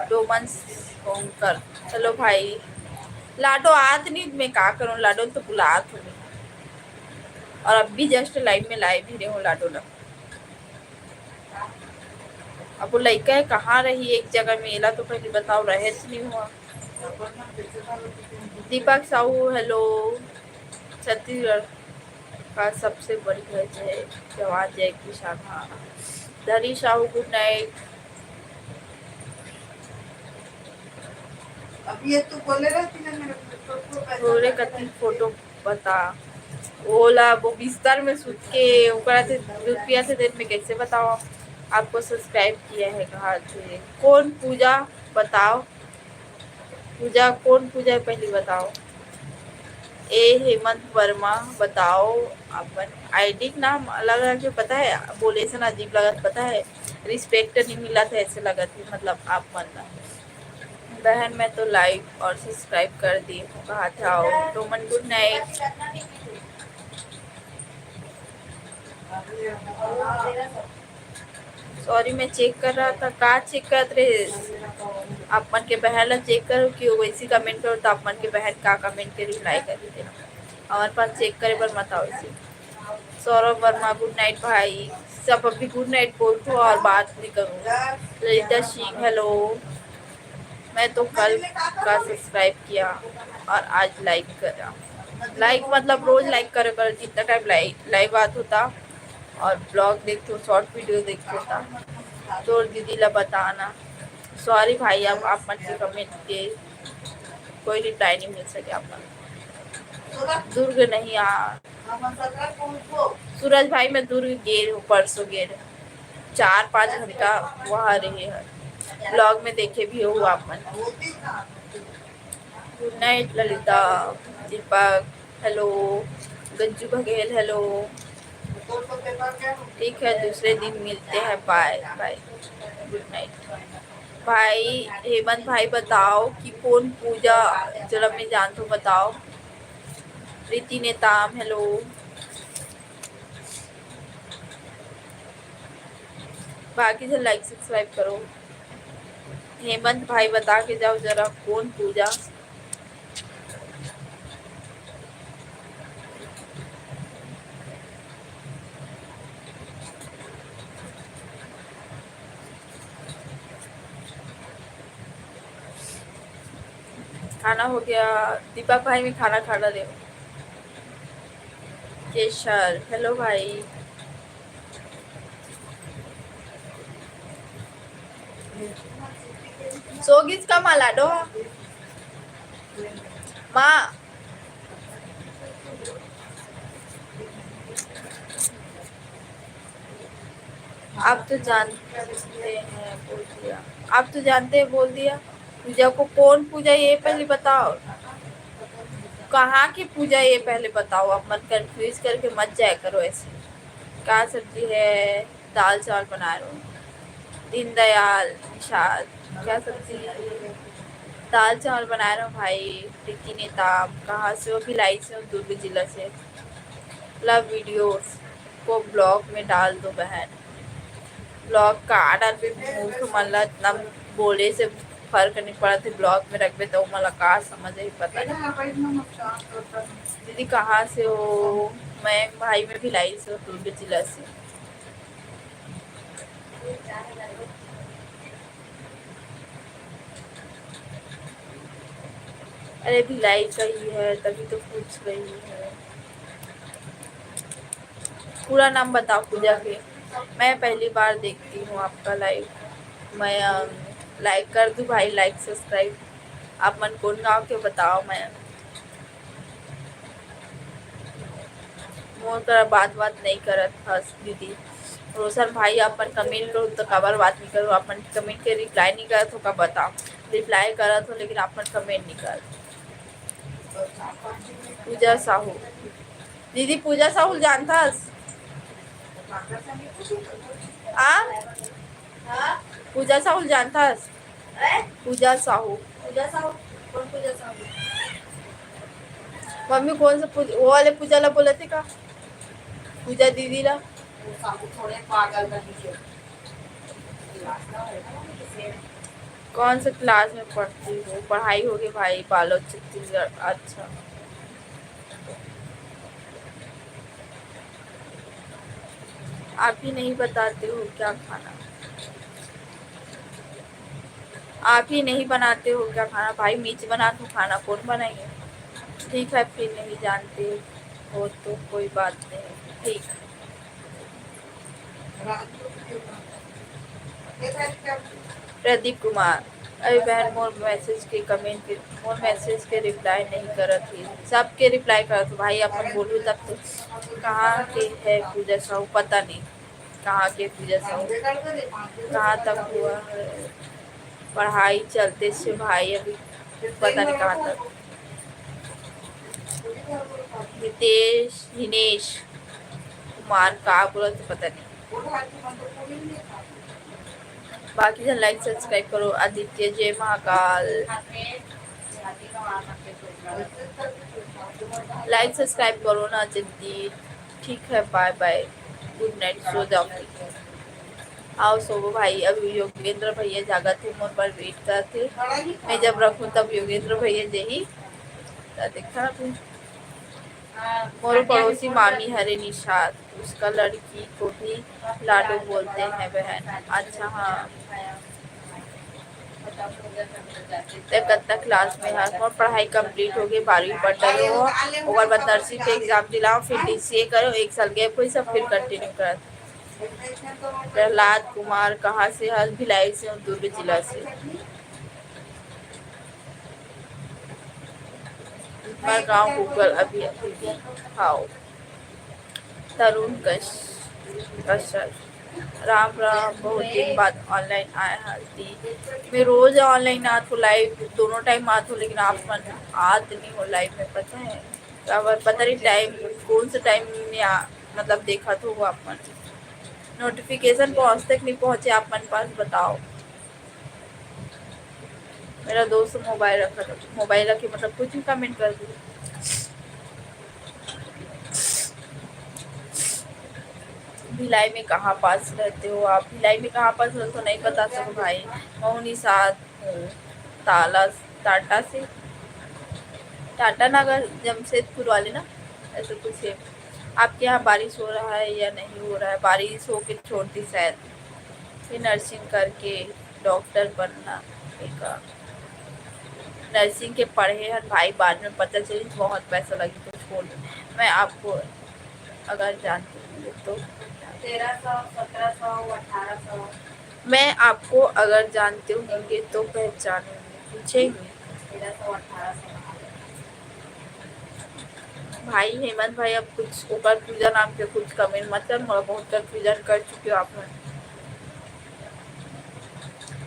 डोमन कोंकर। चलो भाई, लाडो आत नहीं, मैं का करूँ, लाडो तो बुलात हूँ। और अब भी जस्ट लाइव में लाइव ही रहे हूँ लाडो ना। अब वो लइका है कहाँ रही एक जगह में, एला तो पहले बताओ, रहे तो नहीं हुआ। दीपक साहू हेलो। छत्तीसगढ़ का सबसे बड़ी है जय जवान जय किसान। हाँ, धरी साहू गुड नाइट। अभी ये तो बोले रहती ना मेरे को, तो पैसा तोरे कति फोटो बता। ओला वो बिस्तर में सुत के ओकरा से दूध पिया थे, दिन में कैसे बताओ? आपको सब्सक्राइब किया है कहा थे? कौन पूजा बताओ? पूजा कौन पूजा है पहले बताओ? ए हेमंत वर्मा बताओ अपन आईडी के नाम अलग रखे, पता है बोले से ना अजीब लगत, पता है रिस्पेक्ट नहीं मिला था ऐसे लगत है, मतलब आप मन ला। बहन मैं तो लाइक और सब्सक्राइब कर दी हूँ, कहा था आओ। रोमन गुड नाइट। सॉरी मैं चेक कर रहा था, का चेक करत रहे? आप मन के बहन ला चेक करो कि वो वैसी कमेंट करो तो आप मन के बहन का कमेंट के रिप्लाई कर देते। हमारे पास चेक करे पर मत आओ इसी। सौरभ वर्मा गुड नाइट भाई। सब अभी गुड नाइट बोलते हो और बात नहीं करो। ललिता सिंह हेलो। मैं तो कल का सब्सक्राइब किया और आज लाइक करा। लाइक मतलब रोज लाइक करे कर, जितना टाइम लाइव लाइव आत होता और ब्लॉग देखते हो, शॉर्ट वीडियो देखते होता। तोर दीदी ला बताना। सॉरी भाई, अब आप मन के कमेंट के कोई रिप्लाई नहीं मिल सके आप मन। दुर्ग नहीं आ सूरज भाई, मैं दुर्ग गे रहूँ, परसों गे रहूँ, चार पाँच घंटा वहाँ रहे हैं। ब्लॉग में देखे भी हो आप मन। Good night Lalita, Deepak, hello, Gajju Baghel, hello. ठीक है, दूसरे दिन मिलते हैं, बाय बाय, गुड नाइट। भाई हेमंत भाई बताओ कि कौन पूजा जरा मैं जानता हूँ, बताओ। प्रीति नेताम हेलो। बाकी से लाइक सब्सक्राइब करो। हेमंत भाई बता के जाओ जरा कौन पूजा। खाना हो गया दीपक भाई, मैं खाना खाना ले। केशर हेलो भाई। सोगिस का माला डो माँ। आप तो जानते हैं, बोल दिया। आप तो जानते हैं, बोल दिया। पूजा को कौन पूजा, ये पहले बताओ, कहाँ की पूजा, ये पहले बताओ। आप मत कंफ्यूज करके मत जाया करो ऐसे। क्या सब्जी है? दाल चावल बना रहे हो। दीनदयाल निषाद, क्या सब्जी? दाल चावल बना रहे हो भाई। टिक्की नेताम, कहाँ से हो? भिलाई से हो, दुर्ग जिला से। लव वीडियोस को ब्लॉग में डाल दो बहन। ब्लॉग का आर्डर पे मूर्ख मन ला इतना बोले से फर्क नहीं पड़त हे। ब्लॉग में रखबे तो ओमन ला का समझ ही पता नहीं। दीदी कहाँ से हो? मैं भाई, मैं भिलाई से हूँ, दुर्ग जिला से। अरे भिलाई का ही है, तभी तो पूछ रही है। पूरा नाम बताओ पूजा के। मैं पहली बार देखती हूँ आपका लाइव। मैं, अम, लाइक कर दूँ भाई, लाइक सब्सक्राइब। आप मन कौन गाँव के बताओ? मैं मोर करा बात बात नहीं करत हस दीदी। रोशन भाई, आप मन कमेंट करो तो काबर बात नहीं करो? आप मन कमेंट के रिप्लाई नहीं करत हो का बताओ? रिप्लाई करत हो लेकिन आप मन कमेंट नहीं करत। पूजा साहू, दीदी पूजा साहू जानथस? आ? पूजा साहू जानथस? पूजा साहू। पूजा साहू? कौन पूजा साहू? मम्मी कौन सा पूजा, वो वाले पूजा ला बोलत हे का? पूजा दीदी ला? वो साहू थोड़े पागल बनी है। कौन से क्लास में पढ़ती हो? पढ़ाई होगी भाई, बालोद छत्तीसगढ़। अच्छा, आप ही नहीं बताते हो क्या खाना, आप ही नहीं बनाते हो क्या खाना? भाई, मैं ही बनाथों खाना, कौन बनाही? ठीक है, फिर नहीं जानते हो तो कोई बात नहीं। ठीक। प्रदीप कुमार, अरे बहन, मोर मैसेज के कमेंट के, मोर मैसेज के रिप्लाई नहीं करत ही, सबके रिप्लाई करत हो भाई, अपन बोलू तब तो। कहाँ के है पूजा साहू? पता नहीं कहाँ के पूजा साहू, कहाँ तक हुआ है पढ़ाई चलते से भाई, अभी पता नहीं कहाँ तक। हितेश, हिनेश कुमार का बोलत हे पता नहीं। बाकी झन लाइक सब्सक्राइब करो। आदित्य, जय महाकाल, लाइक सब्सक्राइब करो ना जल्दी। ठीक है, बाय बाय, गुड नाइट, सो जाओ। आओ सोवो भाई, अब योगेंद्र भैया जागत हे, मोर बर वेट करत हे। मैं जब रखूं तब योगेंद्र भैया जही। त देखा अभी। मोर पड़ोसी मामी हरे निषाद, उसका लड़की को भी लाडो बोलते हैं बहन। अच्छा, हाँ। ते कत्ता क्लास में हस? मोर पढ़ाई कंप्लीट हो गई, बारहवीं पढ़ रहे हो, ओकर बाद नर्सिंग के एग्जाम दिलाओ, फिर डीसीए करो, एक साल गैप होई, सब फिर कंटिन्यू करत। प्रहलाद कुमार, कहाँ से हस? भिलाई से हूँ, दुर्ग जिला से। मरगांव, गूगल, अभी, अभी भी। हाव। तरुण कश-, कश्यप, राम राम, बहुत दिन बाद ऑनलाइन आए हस दी। मैं रोज ऑनलाइन आथो, लाइव दोनों टाइम आथो, लेकिन आप मन आत नहीं हो लाइव में, पता है? काबर पता नहीं टाइम, कौन से टाइम में आ, मतलब देखत हो आप मन। नोटिफिकेशन पहुंचते कि नहीं पहुंचे आप मन पास, बताओ। मेरा दोस्त मोबाइल रखा था, मोबाइल रखे मतलब कुछ भी कमेंट कर दो। भिलाई में कहाँ पास रहते हो आप? भिलाई में कहाँ पास रहते हो, नहीं बता सको भाई। मौनी साथ हूँ, ताला, टाटा से, टाटा नगर, जमशेदपुर वाले ना, ऐसे कुछ है। आपके यहाँ बारिश हो रहा है या नहीं हो रहा है? बारिश होके छोड़ दी शायद। ये नर्सिंग करके डॉक्टर बनना, एक नर्सिंग के पढ़े हन भाई, बाद में पता चली बहुत पैसा लगी तो छोड़ दे। मैं आपको अगर जानती हूँ तो तेरह सौ, सत्रह सौ, अठारह सौ। मैं आपको अगर जानते होंगे तो पहचानेंगे, पूछेंगे। तेरह सौ, अठारह सौ। भाई हेमंत भाई, अब कुछ ओकर पूजा नाम के कुछ कमेंट मत कर, मोला बहुत कंफ्यूजन कर चुके हो आप मन।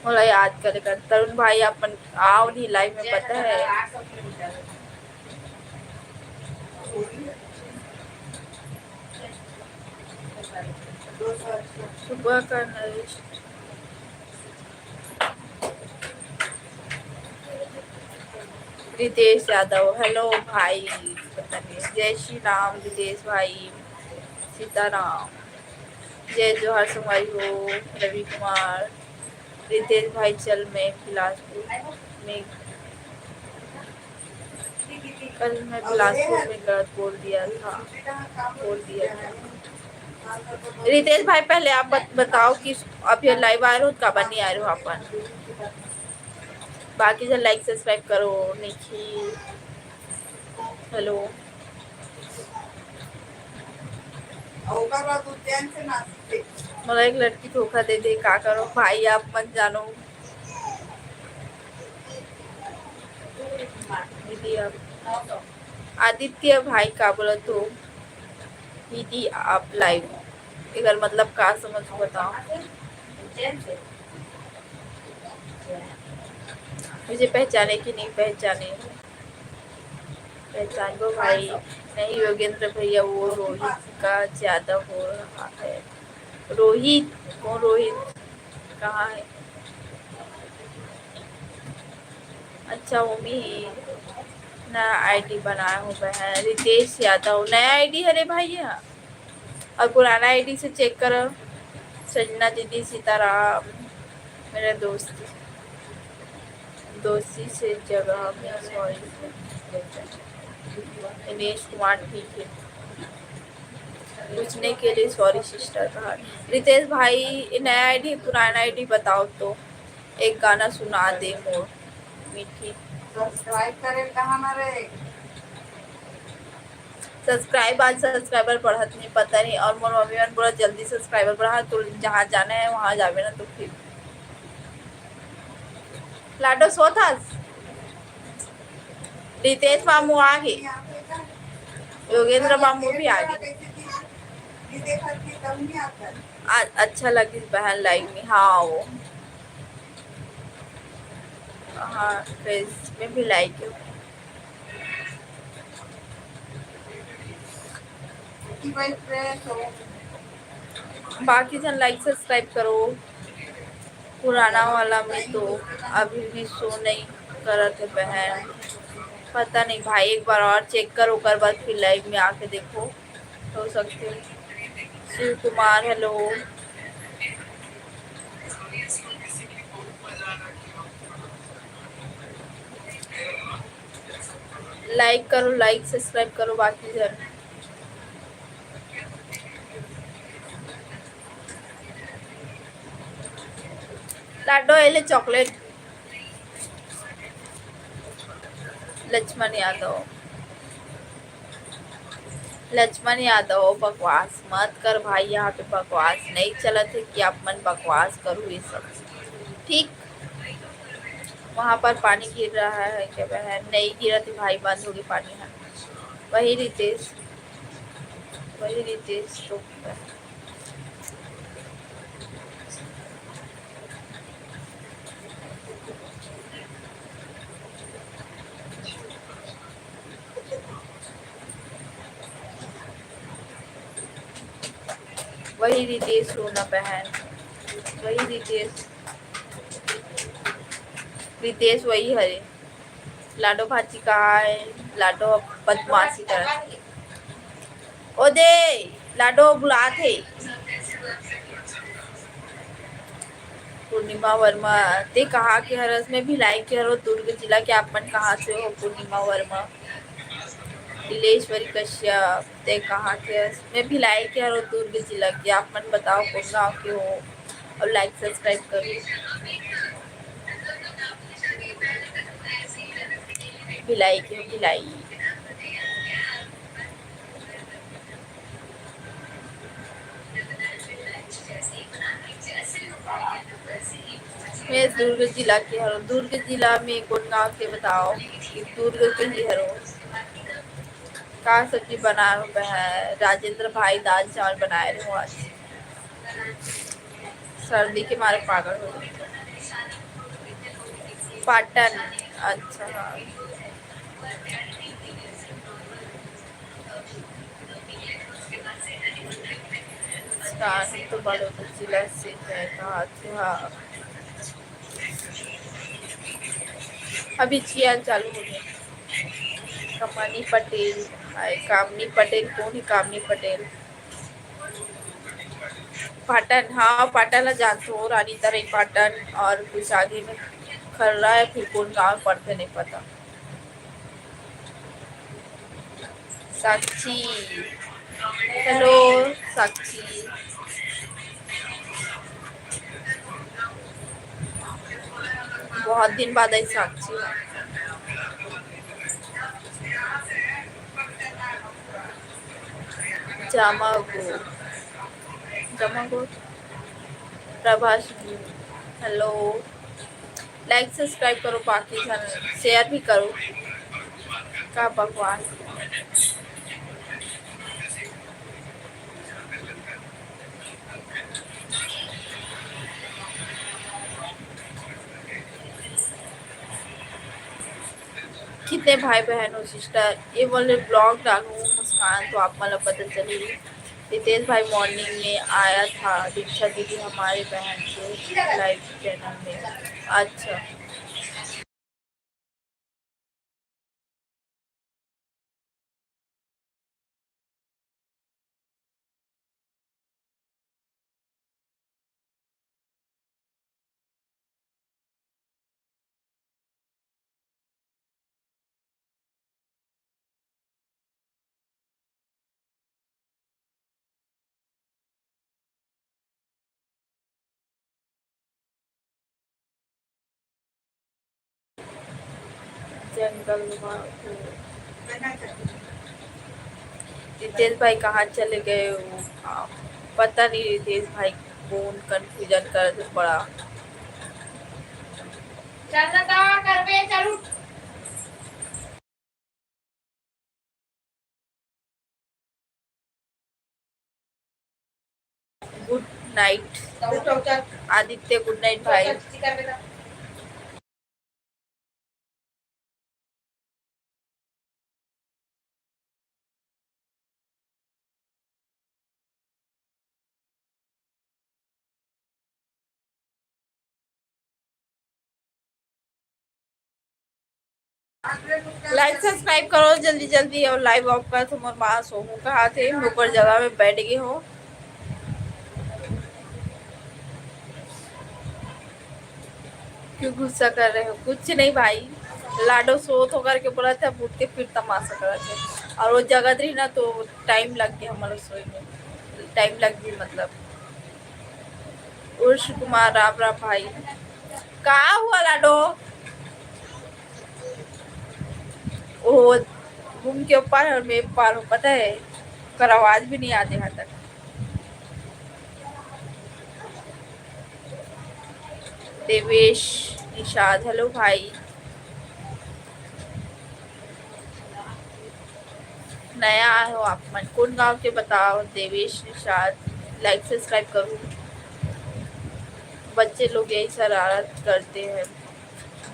मोला याद करे कर। तरुण भाई, आप मन आओ नहीं live में, पता है। सुबह का नरेश। रितेश यादव, hello भाई, पता नहीं। जय श्री राम रितेश भाई, सीताराम, जय जोहार संगवारी हो, रवि कुमार, रितेश भाई, चल मैं बिलासपुर में, कल मैं बिलासपुर में गलत बोल दिया था, बोल दिया था। रितेश भाई, पहले आप बत-, बताओ कि आप ये live आए रहो, काबर नहीं आए रहो अपन? बाकी जो like subscribe करो, निखिल, hello। मोला एक लड़की धोखा दे दे, का करो भाई, आप मत जानो। दीदी, आप आदित्य भाई का बोला तो दीदी आप live, एकर मतलब का समझ बताओ? मुझे पहचाने कि नहीं पहचाने? पहचान लो भाई। नहीं योगेंद्र भैया, वो रोहित का ज्यादा हो रहा है। रोहित? कौन रोहित? कहाँ है? अच्छा, वो भी नया ID बनाया हूँ बहन। रितेश यादव, नया ID है रे भाई ये। और पुराना ID से check करो। संजना दीदी, सीताराम, मेरा दोस्त, दोस्ती से जगह में, sorry, दिनेश कुमार, ठीक है, पूछने के लिए sorry sister कहा। रितेश भाई, नया ID, पुराना ID बताओ तो, एक गाना सुना दे मोर मीठी। Subscribe करे कहाँ ना रे? Subscribe, आज subscriber बढ़त नहीं, पता नहीं। और मोर मम्मी मन बोला, "जल्दी subscriber बढ़ा, तो जहाँ जाना है वहाँ जावे ना।" तो फिर लाडो सोत हस, रितेश मामू आ गे, योगेंद्र मामू भी आ गे। आज अच्छा लगिस बहन live में। हाँ, वो, हाँ, face में भी like है। बाकी जन like subscribe करो। पुराना वाला में तो अभी भी show नहीं करत है बहन, पता नहीं भाई, एक बार और check करो, ओकर बाद फिर live में आके देखो, हो सकते हो। शिव कुमार, hello। Like करो, like subscribe करो बाकी जन। लाडो, ये ले chocolate। लक्ष्मण यादव, लक्ष्मण यादव, बकवास मत कर भाई, यहाँ पे बकवास नहीं चलत है कि आप मन बकवास करो ये सब, ठीक? वहाँ पर पानी गिर रहा है क्या बहन? नहीं गिरा थी भाई, बंद हो गई पानी है। वही रितेश, वही रितेश तो वही रितेश रोना बहन, वही रितेश, रितेश वही हरे। लाडो भाजी कहाँ है? लाडो बदमाशी करत हे। ओ दे, लाडो बुलात हे। पूर्णिमा वर्मा, ते कहाँ के हरस? मैं भिलाई के हरो, दुर्ग जिला के। आप मन कहाँ से हो? पूर्णिमा वर्मा, नीलेश्वरी कश्यप, ते कहाँ के हरस? मैं भिलाई के हरो, दुर्ग जिला के। आप मन बताओ, कौन गाँव के हो? और like subscribe करो। भिलाई के हो, भिलाई। मैं दुर्ग जिला के हरो। दुर्ग जिला में कौन गाँव के बताओ? कि दुर्ग के ही हरो। का सब्जी बनाए हो बहन? राजेंद्र भाई दाल चावल बनाए रहो आज। सर्दी के मारे पागल हो गई। पाटन। अच्छा, हाँ। स्थान तो बड़ोदा जिला से है, कहा थे, हाँ। अभी जिया चालू हो गया। कमनी पटेल, हाय, कामनी पटेल, कौन है कामनी पटेल? पाटन, हाँ, पाटन ला जानथो, रानी तरई पाटन, और कुछ आगे में खर्रा है, फिर कौन गाँव पड़थे, नहीं पता। साक्षी, hello साक्षी, बहुत दिन बाद आई साक्षी। जामा गो, जामा गो, प्रभास, hello। Like subscribe करो, बाकी झन share भी करो। का बकवास। कितने भाई बहन हो sister? ये वाले vlog डालूँ मुस्कान, तो आप मतलब पता चली। रितेश भाई morning में आया था दीक्षा दीदी हमारे बहन के live channel में। अच्छा। जंगल में। रितेश भाई कहाँ चले गए वो? हाँ, पता नहीं रितेश भाई कौन confusion कर पड़ा। चल ना, करबे, चल उठ। Good night Aditya, good night भाई। Like subscribe करो जल्दी जल्दी और live off कर। तुम्हार माँ सोहू कहा थे, मैं ऊपर जगह में बैठ गई हूँ। क्यों गुस्सा कर रहे हो? कुछ नहीं भाई, लाडो सोत हो करके बोला था, उठ के फिर तमाशा करा थे। और वो जगत रही ना, तो time लग गया हमारे सोए में, time लग गई मतलब। उर्ष कुमार, राम राम भाई। का हुआ लाडो? वो घूम के ऊपर और मैं ऊपर हूँ, पता है, पर आवाज भी नहीं आती यहाँ तक। देवेश निषाद, hello भाई, नया आए हो आप मन, कौन गांव के बताओ? देवेश निषाद, like subscribe करो। बच्चे लोग यही शरारत करते हैं,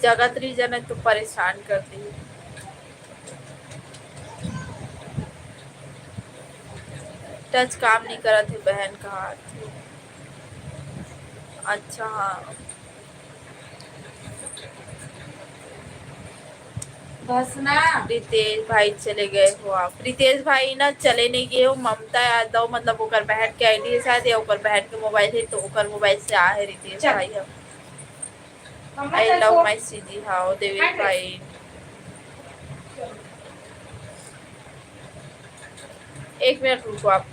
जगत रही जन तो परेशान करते हैं। Touch काम नहीं करत हे बहन, कहा थे। अच्छा, हाँ। बस ना। रितेश भाई चले गए हो आप? रितेश भाई ना चले नहीं गए हो, ममता यादव, मतलब ओकर बहन के ID है शायद, या ओकर बहन के mobile है, तो ओकर mobile से आ है रितेश भाई। हम I love my C G, हाँ, देवेश भाई। एक मिनट रुको आप।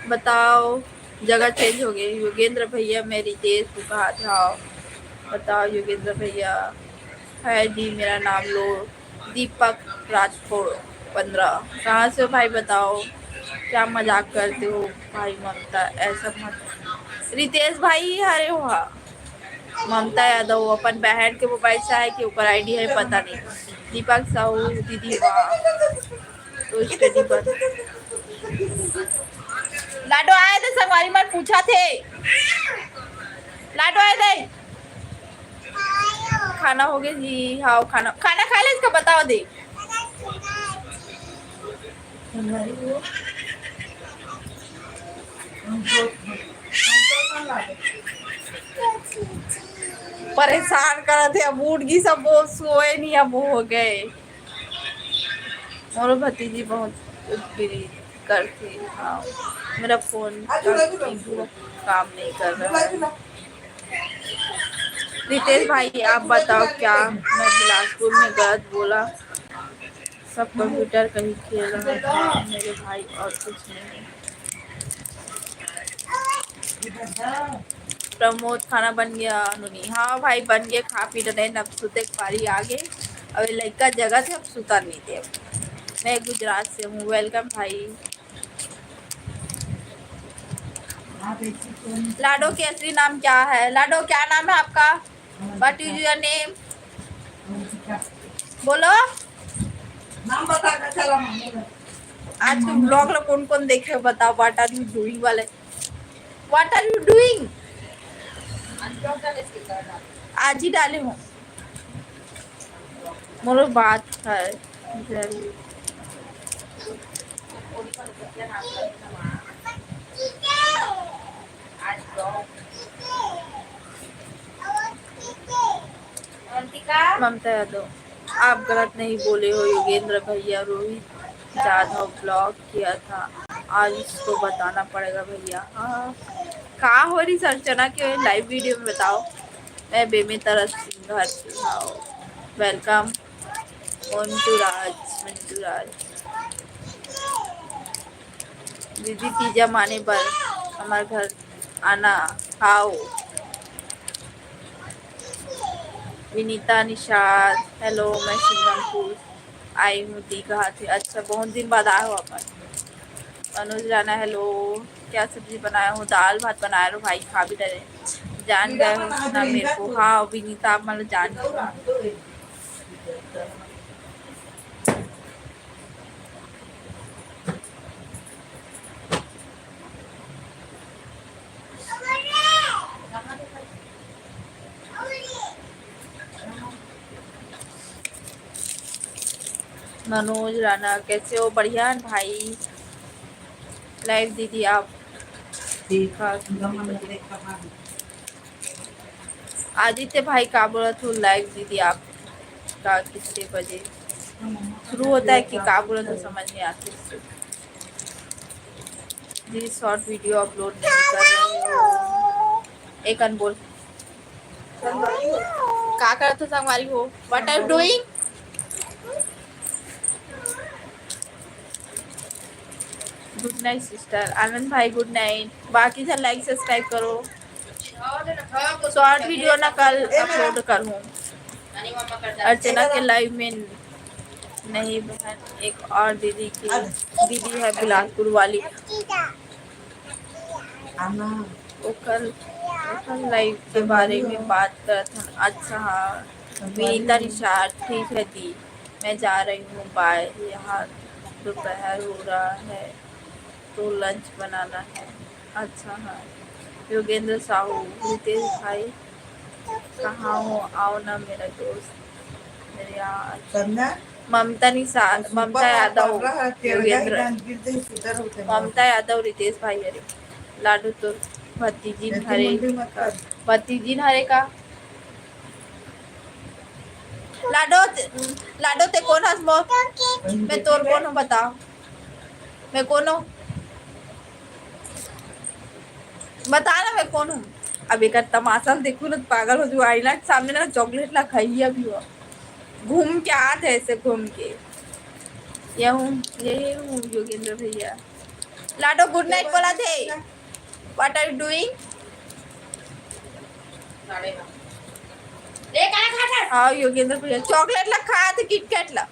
बताओ, जगह चेंज हो गई। योगेंद्र भैया, मैं रितेश को कहा था। बताओ योगेंद्र भैया। है जी, मेरा नाम लो दीपक राठौड़ पन्द्रह। कहाँ से हो भाई, बताओ? क्या मजाक करते हो भाई ममता, ऐसा मत। रितेश भाई, अरे वाह, ममता यादव अपन बहन के मोबाइल से आए कि ओकर आईडी है, पता नहीं। दीपक साहू दीदी, वाह, तो स्टडी पर। लाडो आए थे, संगवारी मन पूछा थे। लाडो आए थे। खाना हो गया जी? हाँ, खाना, खाना खा ले, इसका बताओ दे। परेशान करत हे, अब उठ गई सब, वो सोए नहीं, अब वो हो गए। मोरो भतीजी बहुत उत्पीड़ित करती, हाँ, मेरा फोन का स्पीकर काम नहीं कर रहा है। रितेश भाई, आप बताओ, क्या मैं बिलासपुर में गलत बोला? सब कंप्यूटर का ही खेल रहा था मेरे भाई, और कुछ नहीं। प्रमोद, खाना बन गया? नोनी, हाँ भाई, बन गया, खा पी डरे, अब सुते के पारी आ गए। अब लड़का जगह से अब सुता नहीं दे। मैं गुजरात से हूँ। वेलकम भाई। लाडो के असली नाम क्या है? लाडो, क्या नाम है आपका? What is your name? बोलो। नाम बता के चला, हम बोलो। आज के ब्लॉग ला कौन कौन देखे, बताओ। What are you doing वाले? What are you doing? आज ही डाले हूँ। मोरो बात है। ममता यादव, आप गलत नहीं बोले हो योगेंद्र भैया, रोहित जाधव ब्लॉग किया था, आज उसको बताना पड़ेगा भैया। हाँ, का हो रही संरचना के लाइव वीडियो में बताओ। मैं बेमे तरस सिंघर से, हाँ, वेलकम। मंटू राज, मंटू राज। दीदी, तीजा माने बर हमर घर आना, हाओ। विनीता निषाद, हेलो, मैं सिंगमपुर आई हूँ, दी कहा थे। अच्छा, बहुत दिन बाद आए हो अपन। मनोज राणा, हेलो, क्या सब्जी बनाया हो? दाल भात बनाया रो भाई, खा भी डरे। जान गए हो ना मेरे को। हाँ, विनीता, आप मतलब जान गए हो। मनोज राणा, कैसे हो? बढ़िया है भाई। लाइव दीदी आप ठीक। आदित्य भाई, का बोलत हो? लाइव दीदी आप का कितने बजे शुरू होता है कि का बोलत हो, समझ नहीं आती। जी, शॉर्ट वीडियो अपलोड नहीं कर रहे हो। एक अनबोल। का करत हो संगवारी हो? What are you doing? Good night sister। आनंद भाई, गुड नाइट। बाकी झन लाइक सब्सक्राइब करो। शॉर्ट वीडियो ना कल अपलोड करूँ। अर्चना के लाइव में नहीं बहन, एक और दीदी की, दीदी है बिलासपुर वाली। ओकर, ओकर लाइफ के बारे में बात करत हन। अच्छा, हाँ। विनीता निषाद, ठीक है दी, मैं जा रही हूँ, बाय। यहाँ दोपहर हो रहा है तो लंच बनाना है। अच्छा, हाँ। योगेंद्र साहू, रितेश भाई, कहाँ हो? आओ ना मेरा दोस्त, मेरे यहाँ। ममता निषाद, ममता यादव, योगेंद्र, ममता यादव, रितेश भाई, अरे लाडो तोर भतीजिन हरे का? भतीजिन हरे का? लाडो, लाडो ते कोन हस मोर? मैं तोर कोन हूँ, बता। मैं कोन हूँ? बता ना, मैं कोन हूँ? अब एक तमाशा देखू ना, पागल हो जाऊ। आईना के सामने ना चॉकलेट ला खाई अभी वो। घूम के आत है ऐसे घूम के। यही हूँ, यही हूँ योगेंद्र भैया। लाडो गुड नाइट बोला थे। What are you doing? साढ़े नौ। ले, काला खा, खा। हाँ, योगेंद्र भैया चॉकलेट ला खात हे, किटकैट ला।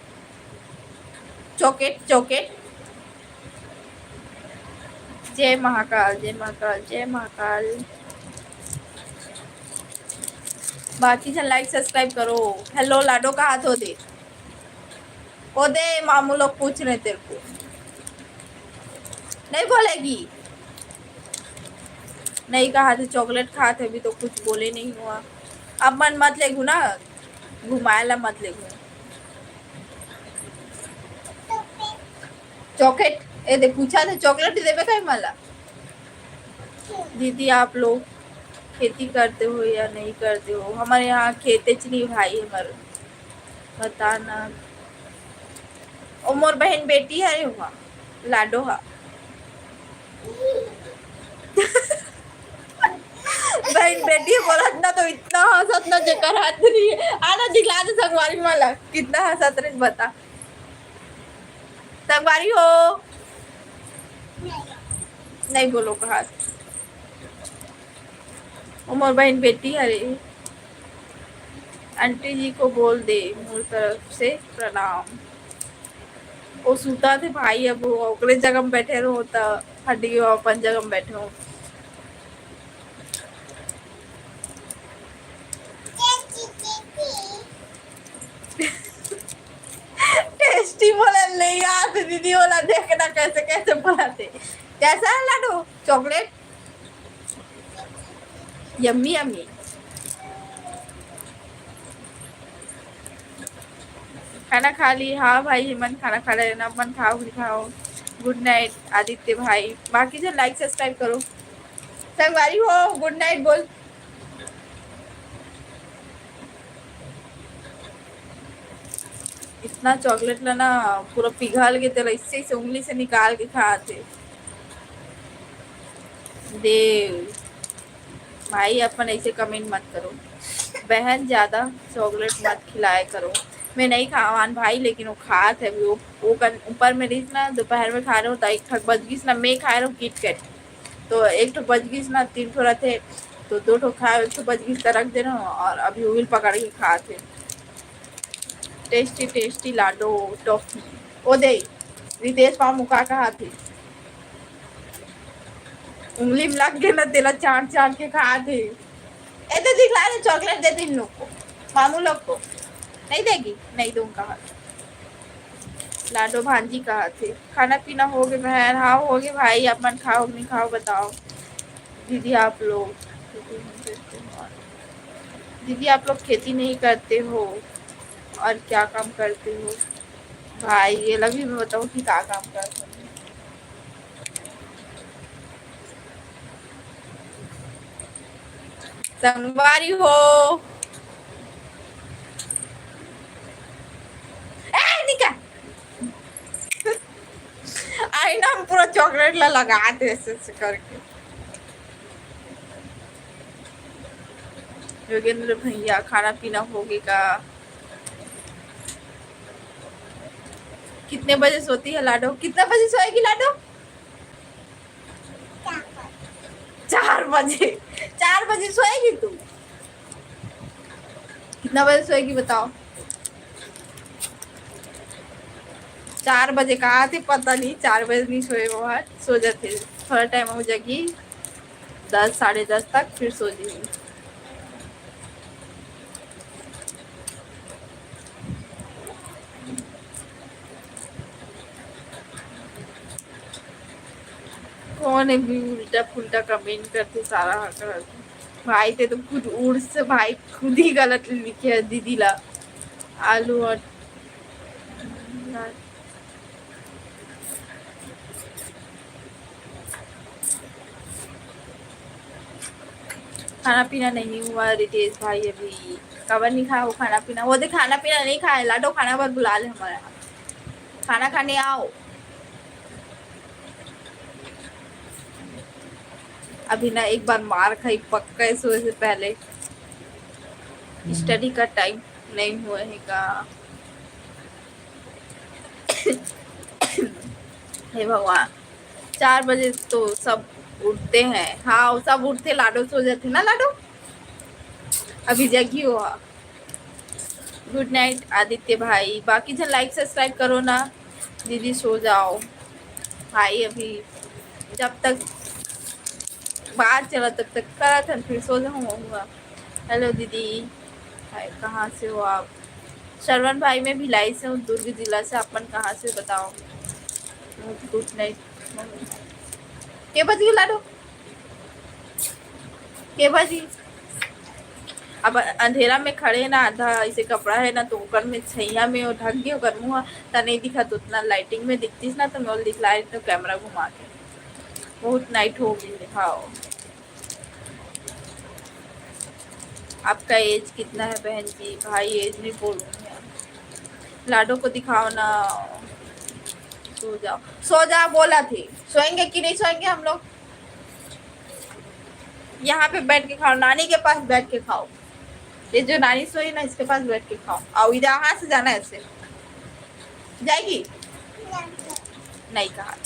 Chocolate, chocolate. जय महाकाल, जय महाकाल, जय महाकाल। बाकी झन लाइक सब्सक्राइब करो। हेलो लाडो, कहा तो दे। ओ दे, मामू लोग पूछ रहे तेरे को। नहीं बोलेगी। नहीं कहा थे, चॉकलेट खात हे, अभी तो कुछ बोले नहीं हुआ। अब मन मत लेगू ना, घुमाए ला मत लेगू। चॉकलेट, ए दे, पूछा थे, चॉकलेट देवे का मला? दीदी, आप लोग खेती करते हो या नहीं करते हो? हमारे यहाँ खेतेच नहीं भाई, हमारे बताना। ओ मोर बहन बेटी हरे हुआ, लाडो हा। बहन बेटी बोलत ना तो इतना हंसत ना जेकर हाथ नहीं है। आना दिखला दे संगवारी मला, कितना हंसत रहे बता। संगवारी हो, नहीं बोलो कहा। ओ मोर बहन बेटी हरे, आंटी जी को बोल दे मोर तरफ से प्रणाम। वो सुता थे भाई, अब वो ओकरे जगह में बैठे रहो त हड्डी अपन जगह में बैठे हो। टेस्टी बोले ले यार, दीदी बोला देखना कैसे कैसे बोला थे। कैसा है लाडू? चॉकलेट? Yummy yummy. खाना खा ली? हाँ भाई, हेमंत खाना खा लेना, अपन खाओ, नहीं खाओ। गुड नाइट आदित्य भाई, बाकी जो लाइक सब्सक्राइब करो। संगवारी हो, गुड नाइट बोल। इतना चॉकलेट ला ना, पूरा पिघल के तेला इससे, इससे उंगली से निकाल के खात हे। देव भाई, अपन ऐसे कमेंट मत करो, बहन ज्यादा चॉकलेट मत खिलाया करो। मैं नहीं खावान भाई, लेकिन वो खात हे अभी। वो, वो कन, ऊपर में रहीस ना, दोपहर में खा रहे हो तो एक ठक बज गईस ना, मैं खा रहे हो किटकैट, तो एक ठो बज गईस ना, तीन ठो रथे, तो दो ठो खाए, एक ठो बज गईस तो रख देना, और अभी उंगली पकड़ के खात हे। टेस्टी टेस्टी लाडो टॉफी। ओ दे, रितेश मामू का कहा थे, उंगली में लग गए ना, तेला चाट चाट के खा थे। ए दे, दिखला दे, चॉकलेट दे दे इन लोग को, मामू लोग को। नहीं देगी? नहीं दूंगा। लाडो भांजी कहा थे, खाना पीना हो गए बहन? हाँ हो गए भाई, अपन खाओ नहीं खाओ बताओ। दीदी आप लोग, दीदी आप लोग खेती नहीं करते हो और क्या काम करते हो? भाई ये लगी मैं बताऊँ कि का काम करते हो। संगवारी हो। ए, निका। आई ना, हम पूरा चॉकलेट ला लगा दे ऐसे, ऐसे करके। योगेंद्र भैया, खाना पीना होगे का? कितने बजे सोती है लाडो? कितना बजे सोएगी लाडो? चार बजे। चार बजे सोएगी तू? कितना बजे सोएगी बताओ? चार बजे कहा थे, पता नहीं, चार बजे नहीं सोए वो हर सो जाते, थोड़ा टाइम हो जाएगी, दस, साढ़े दस तक, फिर सो जाएगी। कौन है भी उल्टा पुल्टा कमेंट करते सारा हर। भाई ते तो खुद उड़ से भाई खुद ही गलत लिखे है दीदी ला। आलू और खाना पीना नहीं हुआ रितेश भाई अभी। काबर नहीं खाया वो खाना पीना? वो दे खाना पीना नहीं खाया, लाडो खाना बर बुला ले हमारे यहाँ। खाना खाने आओ। अभी ना एक बार मार खाई पक्का है सोए से पहले। स्टडी का टाइम नहीं हुआ है का? हे भगवान, चार बजे तो सब उठते हैं। हाँ, सब उठते, लाडो सो जाते ना लाडो। अभी जगी हो। गुड नाइट आदित्य भाई, बाकी झन लाइक सब्सक्राइब करो ना। दीदी सो जाओ भाई, अभी जब तक बात चला तब तक करत हन, फिर सो जाऊँ हुआ। हेलो दीदी, हाय, कहाँ से हो आप? श्रवण भाई, मैं भिलाई से हूँ, दुर्ग जिला से। अपन कहाँ से, बताओ? गुड नाइट। के बजी लाडो? के बजी? अब अंधेरा में खड़े ना, आधा ऐसे कपड़ा है ना, तो ओकर में छैया में वो ढक गए ओकर मुंह, त नहीं दिखत उतना। लाइटिंग में दिखतीस ना, तो मैं दिखला तो कैमरा घुमा के। बहुत नाइट हो गई है। हाँ, आपका एज कितना है बहन जी? भाई, एज नहीं बोलूँगी। लाडो को दिखाओ ना। सो जाओ, सो जाओ, बोला थी। सोएंगे कि नहीं सोएंगे हम लोग? यहाँ पे बैठ के खाओ, नानी के पास बैठ के खाओ। ये जो नानी सोई ना, इसके पास बैठ के खाओ। आओ इधर, हाथ से जाना है ऐसे। जाएगी? नहीं कहा।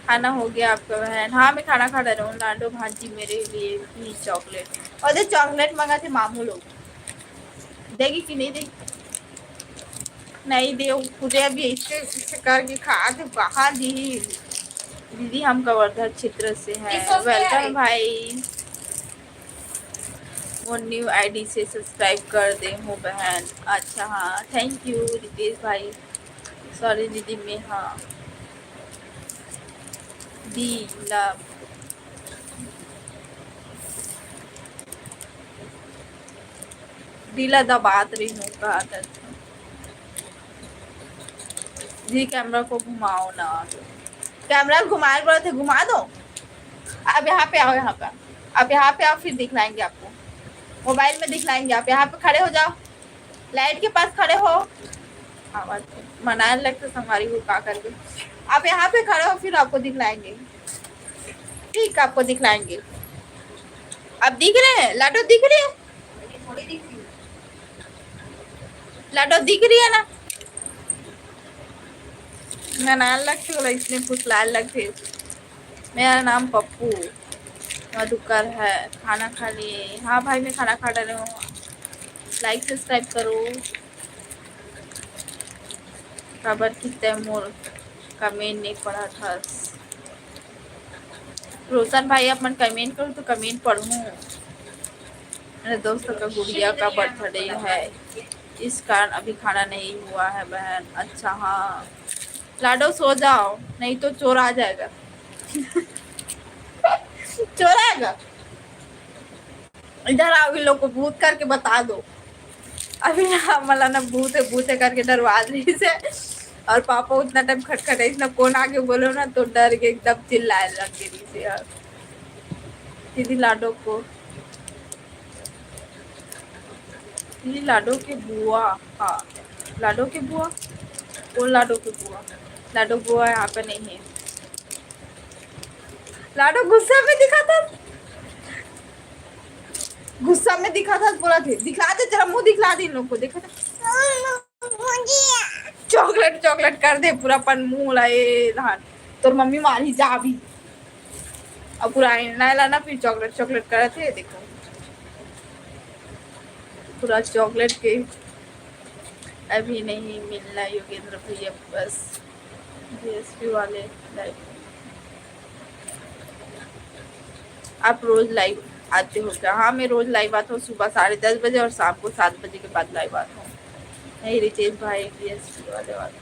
खाना हो गया आपका बहन? हाँ, मैं खाना खा रही हूँ। लाडो भांजी मेरे लिए भी चॉकलेट, और ये चॉकलेट मंगा थे मामू लोग। देगी कि नहीं देगी? नहीं दे, पूरे अभी इससे, इससे करके खा थे, कहाँ दी? दीदी, हम कवर्धा क्षेत्र से हैं। वेलकम भाई। वो न्यू आईडी से सब्सक्राइब कर दे हूँ बहन। अच्छा, हाँ, थैंक यू रितेश भाई। सॉरी दीदी, मैं, हाँ, दी ला डीला दबात रही हूँ, कहा था। जी, कैमरा को घुमाओ ना। कैमरा घुमाए बोला थे, घुमा दो। अब यहाँ पे आओ, यहाँ पे। अब यहाँ पे आओ, फिर दिखलाएंगे आपको। मोबाइल में दिखलाएंगे। आप यहाँ पे खड़े हो जाओ, लाइट के पास खड़े हो। आवाज मनाए लगते संगवारी को का करके। आप यहाँ पे खड़े हो, फिर आपको दिखलाएंगे। ठीक, आपको दिखलाएंगे। अब दिख रहे हैं लाडो, दिख रही है? लाडो दिख रही है ना? मनाए लगते बोला, इसने फुसलाए लगते। मेरा नाम पप्पू मधुकर है। खाना खा लिए? हाँ भाई, मैं खाना खा रही हूँ। लाइक सब्सक्राइब करो। काबर कि तै मोर कमेंट नहीं पढ़त हस। रोशन भाई, अपन कमेंट करो तो कमेंट पढ़ूँ। मेरे दोस्त का गुड़िया का बर्थडे है, इस कारण अभी खाना नहीं हुआ है बहन। अच्छा, हाँ, लाडो सो जाओ, नहीं तो चोर आ जाएगा। चोर आएगा। इधर आओ, इन लोग को भूत करके बता दो। अभी ना मला ना भूत है, भूत है करके डरवा रही से। और पापा उतना टाइम खटखटाइस ना, कौन आगे बोलो ना, तो डर के एकदम चिल्लाए लग गई से यार। दीदी लाडो को, दीदी लाडो के बुआ, हाँ, लाडो के बुआ, कौन लाडो के बुआ? लाडो बुआ यहाँ पे नहीं है। लाडो गुस्सा में दिखा था, गुस्सा में दिखा था, बोला थे, दिखला दे, तेरा मुंह दिखला दे इन लोग को, देखा था। चॉकलेट, चॉकलेट कर दे पूरा अपन मुंह ला, ए लहान, तोर मम्मी मारी जा अभी। अब पूरा आईना ला ना, फिर चॉकलेट, चॉकलेट करत हे, देखो पूरा चॉकलेट के। अभी नहीं मिलना योगेंद्र भैया, बस बीएसपी वाले लाइव। आप रोज लाइव आते हो क्या? हाँ, मैं रोज लाइव आता हूँ, सुबह साढ़े दस बजे और शाम को सात बजे के बाद लाइव आता हूँ। नहीं, रितेश भाई, बीएसपी वाले वाले।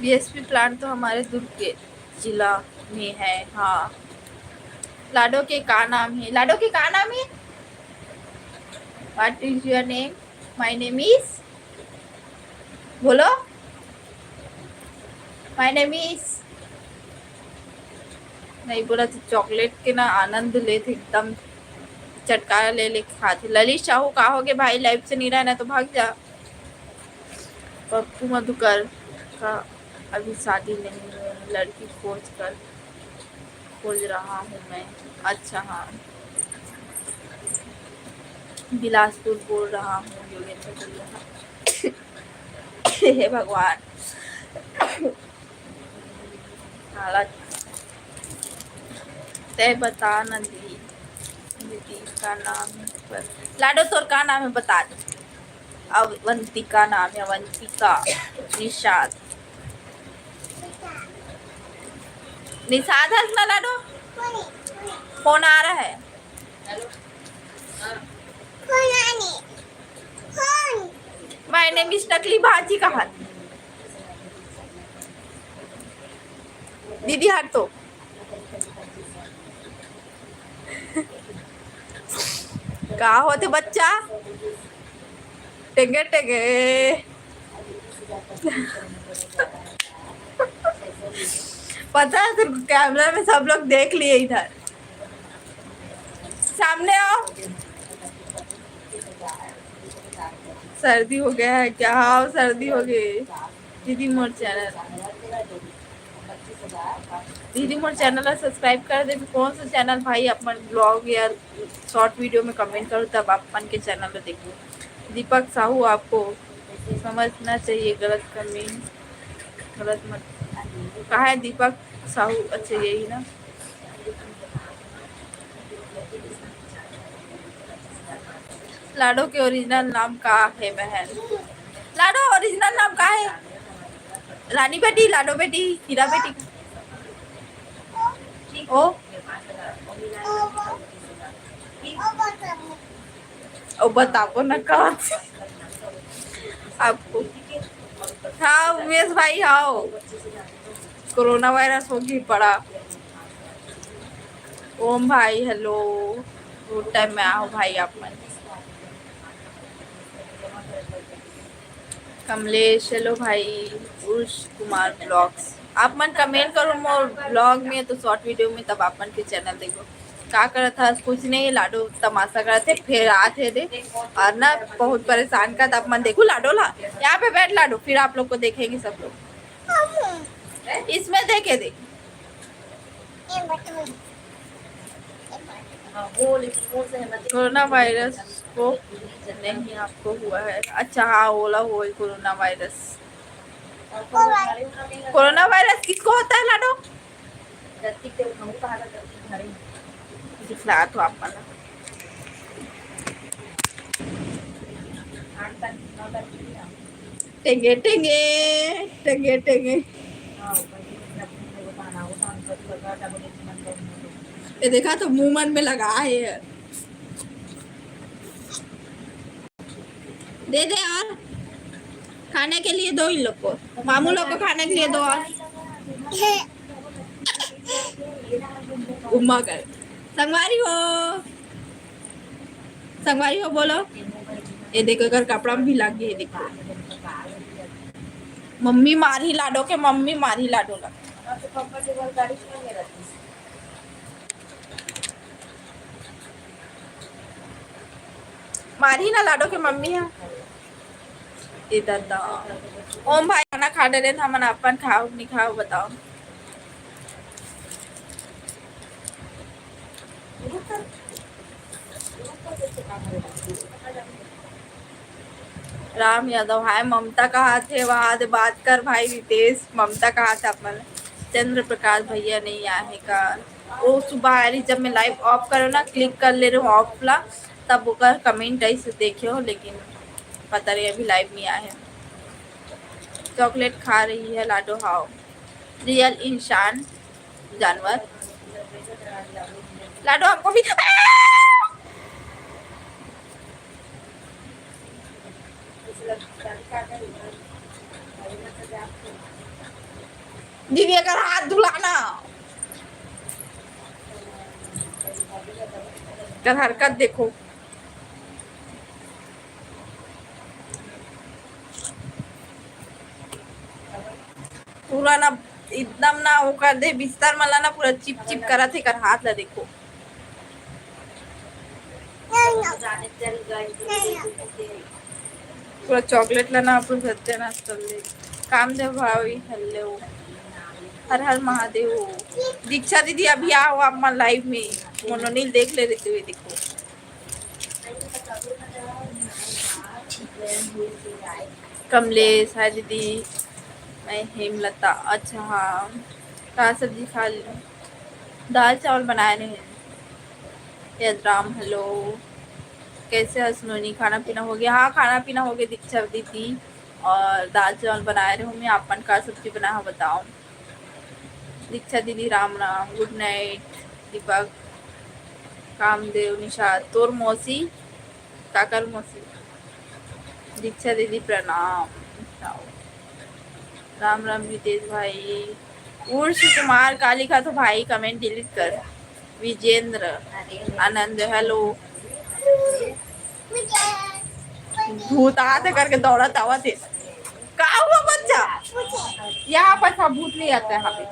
बीएसपी प्लांट तो हमारे दुर्ग के जिला में है। हाँ, लाडो के का नाम है? लाडो के का नाम है? What is your name? My name is, बोलो, my name is। नहीं बोला तो चॉकलेट के ना आनंद लेत, एकदम चटकारा ले लेके खात हे। ललित साहू, का होगे भाई? लाइव से नहीं रहना तो भाग जा। पप्पू मधुकर का अभी शादी नहीं हुआ है, लड़की खोज कर, खोज रहा हूँ मैं। अच्छा, हाँ, बिलासपुर बोल रहा हूँ, योगेंद्र भैया। हे भगवान, हालत। तय बता ना दी, दीदी का नाम है पर-, लाडो तोर का नाम है बता दे। अवंतिका नाम है, अवंतिका। निषाद, निषाद हस ना लाडो? फोन आ रहा है। My name is नकली भाजी कहा। दीदी हट तो। का होथे बच्चा? टेंगे टेंगे। पता है तेरे को, कैमरा में सब लोग देख लिए इधर। सामने आओ। सर्दी हो गया है क्या? हाँ, सर्दी हो गई। दीदी मोर चैनल, दीदी मोर चैनल ला सब्सक्राइब कर दे। तो कौन सा चैनल भाई? अपन ब्लॉग या शॉर्ट वीडियो में कमेंट करो, तब अपन के चैनल ला देखो। दीपक साहू, आपको समझना चाहिए, गलत कमेंट, गलत मत। कहा है दीपक साहू? अच्छा, यही ना। लाडो के ओरिजिनल नाम का है बहन? लाडो ओरिजिनल नाम का है? रानी बेटी, लाडो बेटी, हीरा बेटी? ओ, ओ बताबो ना कहा आपको। हाँ उमेश भाई, आओ। कोरोना वायरस होगी पड़ा। ओम भाई, हेलो, गुड टाइम में आओ भाई आप मन। कमलेश, हेलो भाई। उर्ष कुमार ब्लॉग्स, आप मन कमेंट करो मोर ब्लॉग में, तो शॉर्ट वीडियो में, तब आप मन के चैनल देखो। का करत हस? कुछ नहीं, लाडो तमाशा करत हे, फिर आत हे दे। और ना बहुत परेशान करत, आप मन देखो लाडो ला। यहाँ पे बैठ लाडो, फिर आप लोग को देखेंगे सब लोग। इसमें देखे दे। कोरोना वायरस को नहीं आपको हुआ है? अच्छा, हाँ, ओला हुआ है कोरोना वायरस। कोरोना वायरस किसको होता है लाडो? दिखला तो आप मन। टेंगे टेंगे, टेंगे टेंगे। ये देखा तो मुंह मन में लगा है। दे दे और खाने के लिए दो इन लोग को, मामू लोग को खाने के लिए दो और। घुमा कर संगवारी हो, संगवारी हो बोलो। ये देखो, एकर कपड़ा में भी लग गई है, देखो। मम्मी मारही लाडो के, मम्मी मारही लाडो ला। मारही ना लाडो के मम्मी ह। ए दादा। ओम भाई खाना खा डरे, हमन अपन खाओ नहीं खाओ बताओ। राम यादव, हाय ममता कहा थे, वहां दे बात कर भाई रितेश। ममता कहा थे अपन, चंद्र प्रकाश भैया नहीं आए का? वो सुबह आ रही, जब मैं लाइव ऑफ करो ना, क्लिक कर ले रहे हूँ ऑफ ला, तब ओकर कमेंट ऐसे देखे हो, लेकिन पता नहीं अभी लाइव नहीं आए हैं। चॉकलेट खा रही है लाडो, हाव रियल इंसान जानवर। लाडो हमको भी दीदी अगर हाथ धुलाना, कर हरकत देखो। पूरा ना एकदम ना ओकर दे बिस्तर मन ला ना पूरा चिप चिप करत हे, कर हाथ ला देखो। पूरा चॉकलेट ला ना अपन सत्यानाश कर ले। कामदेव भाई, हेलो, हर हर महादेव। दीक्षा दीदी अभी आओ आप मन लाइव में, मोनोनील देख ले रहते हुए, देखो। कमलेश, हाय दीदी। मैं हेमलता। अच्छा, हाँ, का सब्जी खा ली? दाल चावल बनाए रहे। यदराम, हेलो, कैसे हस नोनी? खाना पीना हो गया? हाँ, खाना पीना हो गया दीक्षा दीदी, और दाल चावल बनाए रहे हूँ मैं। आपन का सब्जी बनाए हो बताओ। दीक्षा दीदी राम राम, गुड नाइट। दीपक, कामदेव, निशा, तोर मौसी, काकर मौसी। दीक्षा दीदी प्रणाम। राम राम रितेश भाई। उर्स कुमार का लिखा तो भाई, कमेंट डिलीट कर। विजेंद्र आनंद, हेलो। भूत आते करके दौड़त आवत हे। का हुआ बच्चा? यहाँ पर था, भूत नहीं आता यहाँ पे।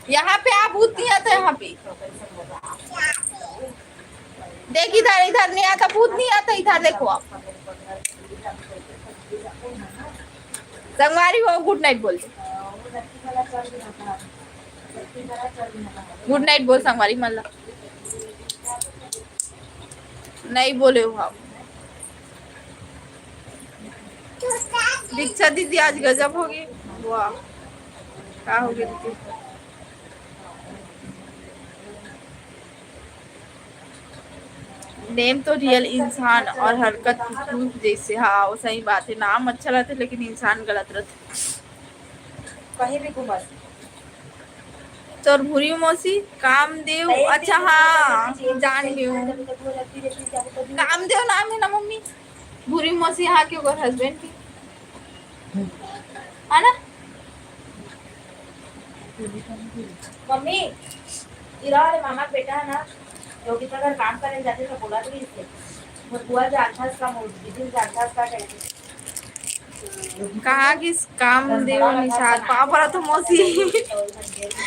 यहाँ पे आ, भूत नहीं आता यहाँ पे। देख इधर, इधर नहीं आता, भूत नहीं आता इधर। देखो आप, संगवारी हो, गुड नाइट बोल दे। गुड नाइट बोल संगवारी मन ला। नहीं बोले हो आप। दीक्षा दीदी आज गजब हो गई। वाह, का हो गई दीदी? नेम तो रियल इंसान और हरकत कुकुर जैसे। हाँ, वो सही बात है, नाम अच्छा रहते लेकिन इंसान गलत रहते। कहीं भी घूमत। तोर भूरी मौसी, कामदेव। अच्छा, हाँ, जान गई हूँ। कामदेव नाम है ना मम्मी? भूरी मौसी, हाँ, के ओकर हस्बैंड के, है ना? मम्मी, इरा वाले मामा के बेटा है ना, योगिता घर काम करे जाते तो बोला तो इससे, वो बुआ जानता इसका, दीदी जानता इसका कहते। कहाँ किस कामदेव निषाद? पाँव परत हों मौसी।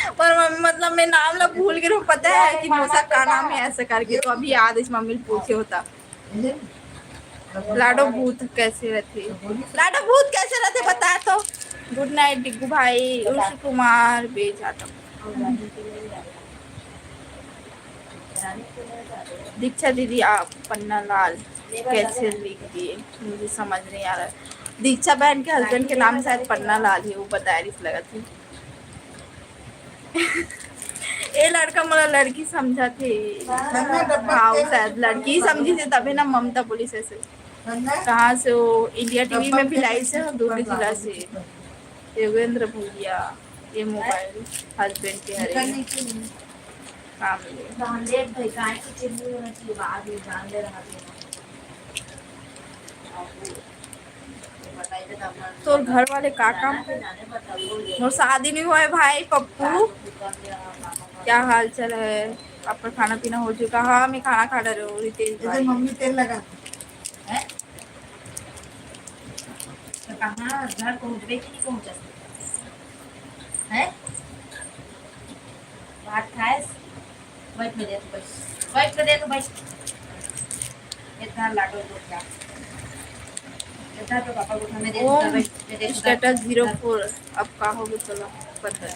पर मम्मी, मतलब, मैं नाम ला भूल गई हूँ, पता है कि मौसा का नाम है ऐसा करके, तो अभी याद इस मम्मी ने पूछे होता। लाडो भूत कैसे रहते? लाडो भूत कैसे रहते बता तो। गुड नाइट डिग्गू भाई, उर्स कुमार बेजादम। दीक्षा दीदी, आप पन्ना लाल कैसे लिख दिए, मुझे समझ नहीं आ रहा है। दीक्षा बहन के हस्बैंड के नाम शायद पन्ना लाल है, वो बताया रिस लगा थी। ए लड़का मोला लड़की समझा थे। हाँ, वो शायद लड़की ही समझी थे, तभी ना ममता पुलिस ऐसे। कहाँ से हो? इंडिया टीवी में भी लाइव से, दुर्ग जिला से। योगेंद्र भैया, ये मोबाइल हस्बैंड के हरे। काम ले। तो हम देख भाई, काहे की चिन्नी होना चाहिए, बाद में जान ले रहा था। तोर घर वाले का काम करे? मोर शादी नहीं हुआ है भाई पप्पू। क्या हाल चाल है? आपका खाना पीना हो चुका? हाँ, मैं खाना खा रही हूँ, रितेश भाई। मम्मी तेल लगा। हैं? तो कहाँ घर पहुँचबे कि नहीं पहुँचा? हैं? भात खाएस? बैठ में दे तो बैठ। बैठ में दे तो बैठ। इतना लाडो को क्या? इतना तो पापा को हमें दे ओम देता, बैठ, मैं दे दूंगा। Status zero four, अब का हो गया? चलो, बंद कर।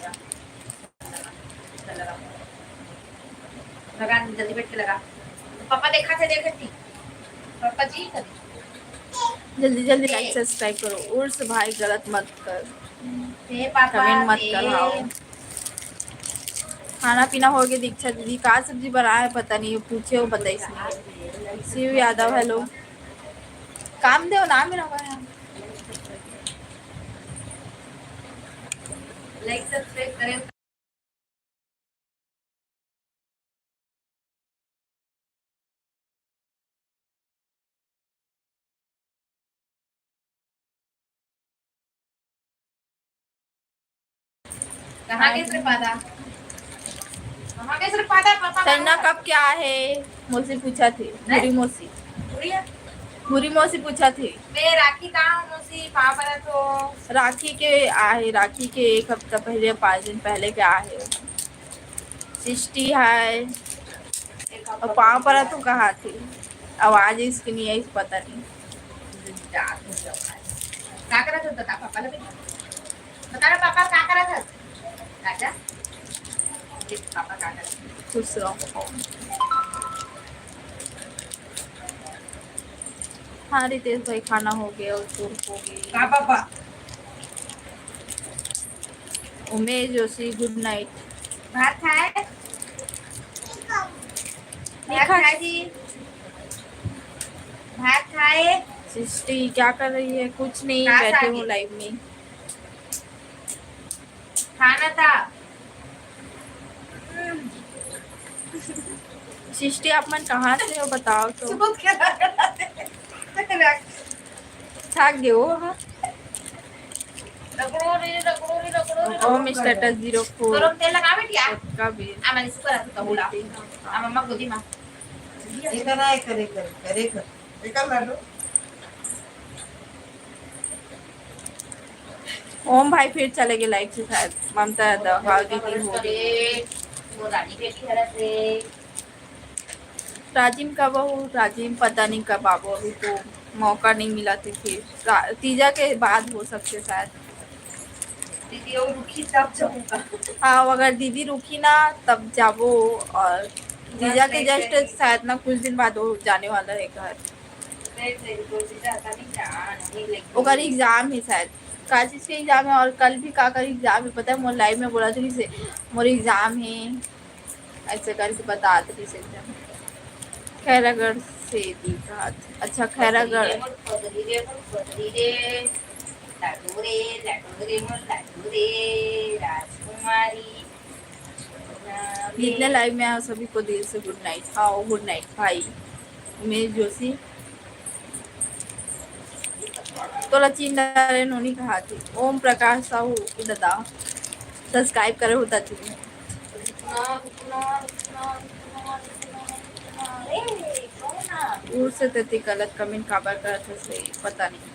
लगा, जल्दी बैठ के लगा। पापा देखा थे, देखे थी। पापा जी, कर। जल्दी, जल्दी like subscribe करो। उर्स भाई, गलत मत कर। हे पापा, comment मत हे। कर, हाँ। खाना पीना हो गया दीक्षा दीदी, का सब्जी बनाए है पता नहीं, पूछे हो बताइस नहीं। शिव यादव, हेलो। काम देव ना मेरा भाई। Like subscribe करें। कहाँ के श्रीपादा? कहाँ के श्रीपादा? पापा सरना कहाँ? कब क्या है? मौसी पूछा थी, नहीं? भूरी मौसी। भूरी है? भूरी मौसी पूछा थी। मैं राखी कहाँ हूँ मौसी? पाँव परत हों। राखी के आहे, राखी के एक हफ्ता पहले, पाँच दिन पहले के आहे। सृष्टि है। और पाँव परत हों कहा थी। आवाज इसकी नहीं आई, पता नहीं। का करत हों? बता पापा ले बेटा। बता ना पापा का करत हों? राजा? देख पापा का करत हों। खुश रहो। हाँ रितेश भाई, खाना हो गया और तोर हो गई। का पापा? उमेश जोशी, गुड नाइट। भात खाए? भात खाए जी? भात खाए? सृष्टि क्या कर रही है? कुछ नहीं, कहाँ से बैठे आ हूँ गई? लाइव में। खाना था। सृष्टि, आप मन कहाँ से हो, बताओ तो। सूत के रख। थाक गए हो? हाँ। रगड़ो रे, रगड़ो रे, रगड़ो रे। ओम स्टेटस जीरो फोर। गरम तेल लगा बेटिया। का भी आ, मैंने इसको रख दिया, उड़ा। आ, मम्मा गोदी में। एकर ना, एकर, एकर, एकर, एकर। एकर लाडू। ओम भाई फिर चले गए लाइव से शायद। ममता यादव, हाँ दीदी हो गई। वो रानी बेटी हरत रे। राजिम कब हो? राजिम पता नहीं कब आबो, अभी तो मौका नहीं मिला थे। फिर रा-, तीजा के बाद हो सकते शायद। दीदी वो रुकी तब जाऊंगा। हाँ, अगर दीदी रुकी ना तब जाबो। और तीजा के जस्ट शायद ना कुछ दिन बाद वो जाने वाला है घर। देख, देख, तो दीदा ऐसा नहीं जान, नहीं लेकिन ओकर एग्जाम है शायद, का चीज के एग्जाम है और कल भी का का एग्जाम है पता है? मोर लाइव में बोला था से मोर एग्जाम है, ऐसे करके बता दी से एकदम। खैरागढ़ से दी कहा था। अच्छा, खैरागढ़। मोर पगली रे, मोर पगली रे, लाडू रे, लाडू रे, मोर लाडू रे, राजकुमारी। जितने लाइव में आए सभी को दिल से गुड नाइट। हाँ, गुड नाइट भाई उमेश जोशी। तोला चीन डारे नोनी कहा थी। ओम प्रकाश साहू के दादा सब्सक्राइब करे होता थी। दूर से तेती गलत कमेंट काबर करत हस रे, पता नहीं।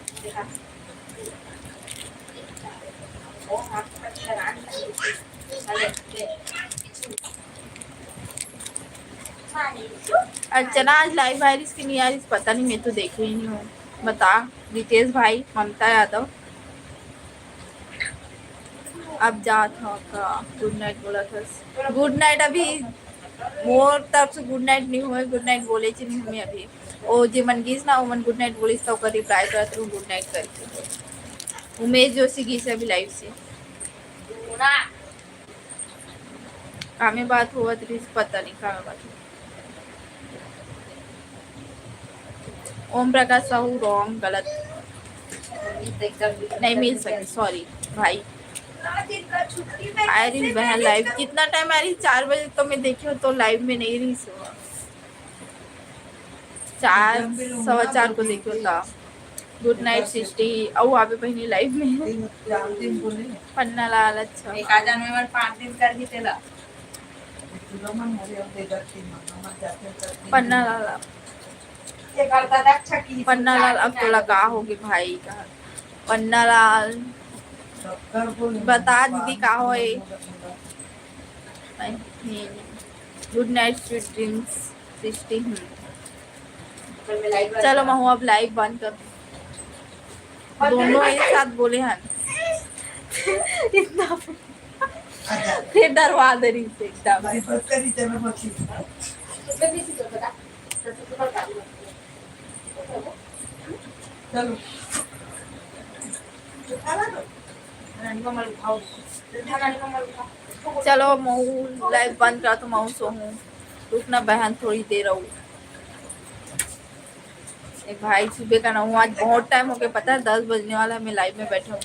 अर्चना आज लाइव आ रही कि नहीं आ रही, पता नहीं, मैं तो देखे ही नहीं हूँ। बता रितेश भाई, ममता यादव। अब जात हो का गुड नाइट बोला था। गुड नाइट अभी मोर तरफ से गुड नाइट नहीं हुआ, गुड नाइट बोले ची नहीं हूँ मैं अभी। ओ जे मन गीस ना, ओ मन गुड नाइट बोलिस तो ओकर रिप्लाई करत रहूँ गुड नाइट करके। उमेश जोशी गीस अभी लाइव से। कामे बात होवत रहिस, पता नहीं कामे बात होवत। ओम प्रकाश साहू रॉन्ग, गलत, नहीं मिल सके, सॉरी भाई। आयरिस बहन लाइव कितना टाइम आ रही? चार बजे तो मैं देखी हूँ, तो लाइव में नहीं रही सो। चार, सवा चार को देखी हूँ था। गुड नाइट सृष्टि, अउ आबे बहिनी लाइव में। पन्ना लाल, अच्छा। एक आजा में पाँच दिन कर ही तेला। पन्ना लाल, ये करता था अच्छा की पन्ना लाल, अब तोला का होगे भाई का? पन्ना लाल, बता दीदी का होए? गुड नाइट, स्वीट ड्रीम्स सृष्टि। हम्म। चलो महू अब लाइव बंद कर। दोनों एक साथ बोले हन। इतना फिर डरवा दे रही से एकदम। चलो। चलो, महू लाइव बंद करा तो महू सोहूँ। रुकना बहन, थोड़ी देर रहू। ए भाई, सुबह का ना हूँ, आज बहुत टाइम हो गया, पता है, दस बजने वाला है, मैं लाइव में बैठा हूँ।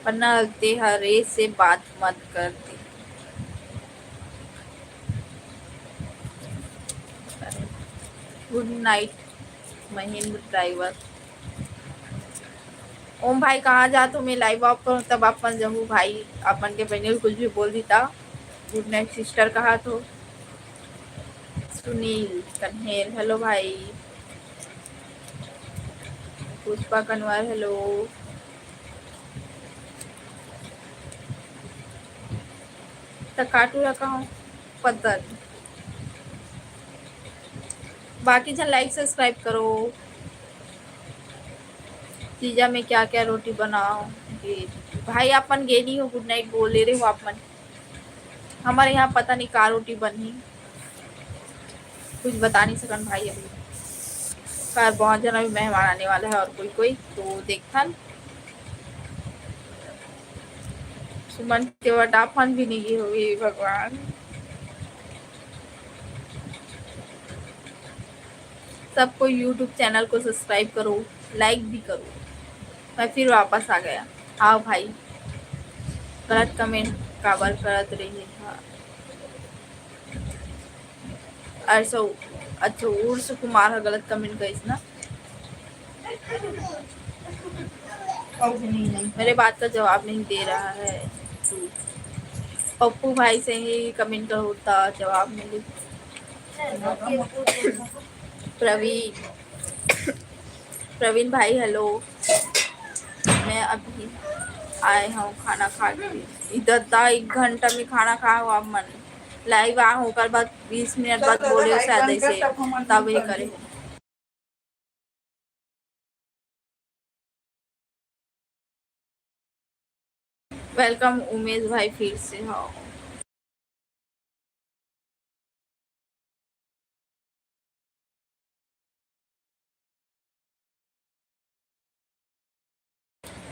पन्ना लगते हर रे से बात मत करते। गुड नाइट महेंद्र ड्राइवर। ओम भाई, कहाँ जात हो? मैं लाइव ऑफ करूँ तब आप मन जाहू भाई, आप मन के बहनी कुछ भी बोल दीता। गुड नाइट सिस्टर कहा तो। सुनील कन्हेर, हेलो भाई। पुष्पा कनवार, हेलो। त काटू रखा हूँ पत्थर। बाकी जन लाइक सब्सक्राइब करो। जीजा मैं क्या क्या रोटी बनाओ? भाई आप मन गे नहीं हो, गुड नाइट बोले रहे हो आप मन। हमर यहाँ पता नहीं का रोटी बनही, कुछ बता नहीं सकन भाई। अभी कार बहुत जन अभी मेहमान आने वाला है और कोई कोई तो देखथन। सुमन के वडा पाव भी नहीं गे होही भगवान। सबको YouTube चैनल को सब्सक्राइब करो, लाइक भी करो। मैं फिर वापस आ गया। हाँ भाई, गलत कमेंट काबर करत रही था? अच्छा, अच्छा, उर्स कुमार ह गलत कमेंट करिस ना। मेरे बात का जवाब नहीं दे रहा है तू। पप्पू भाई से ही कमेंट का होता जवाब मिले। प्रवीण, प्रवीण भाई, हेलो। मैं अभी आए हूँ खाना खा के। इधर दा एक घंटा में खाना खाए हो आप मन। लाइव आ हूँ, ओकर बाद बीस मिनट बाद बोले शायद ऐसे, तब ये करे हो। वेलकम उमेश भाई, फिर से हो।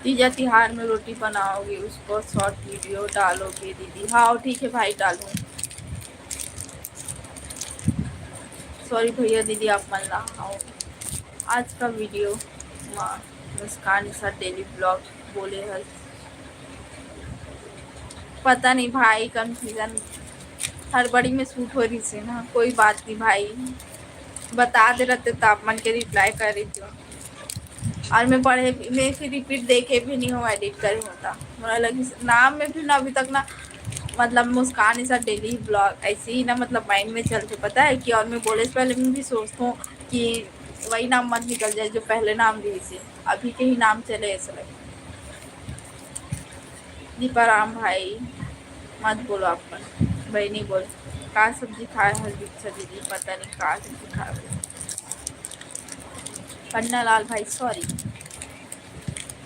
तीजा तिहार में रोटी बनाओगे, उसको शॉर्ट वीडियो डालोगे दीदी? हाँ, ठीक है भाई, डालूँ। सॉरी भैया दीदी, आप मन ला। हाँ, आज का वीडियो मा मुस्कान ईसा डेली ब्लॉग बोले हस। पता नहीं भाई, कन्फ्यूजन, हड़बड़ी में शूट हो रही से ना। कोई बात नहीं भाई, बता दे रहते तो आप मन के रिप्लाई कर रही थी। और मैं पढ़े, मैं फिर रिपीट देखे भी नहीं हूँ, एडिट करे होता। मोला लगी नाम में भी ना अभी तक ना, मतलब मुस्कान ईसा डेली ब्लॉग ऐसे ही ना, मतलब माइंड में चलते, पता है कि। और मैं बोले से पहले मैं भी सोचता हूँ कि वही नाम मत निकल जाए जो पहले नाम रही से, अभी के ही नाम चले ऐसा लगे। दीपाराम भाई, मत बोलो अपन, बहनी बोल। का सब्जी खाए हस दीक्षा दीदी? पता नहीं का सब्जी खाए। पन्ना लाल भाई, सॉरी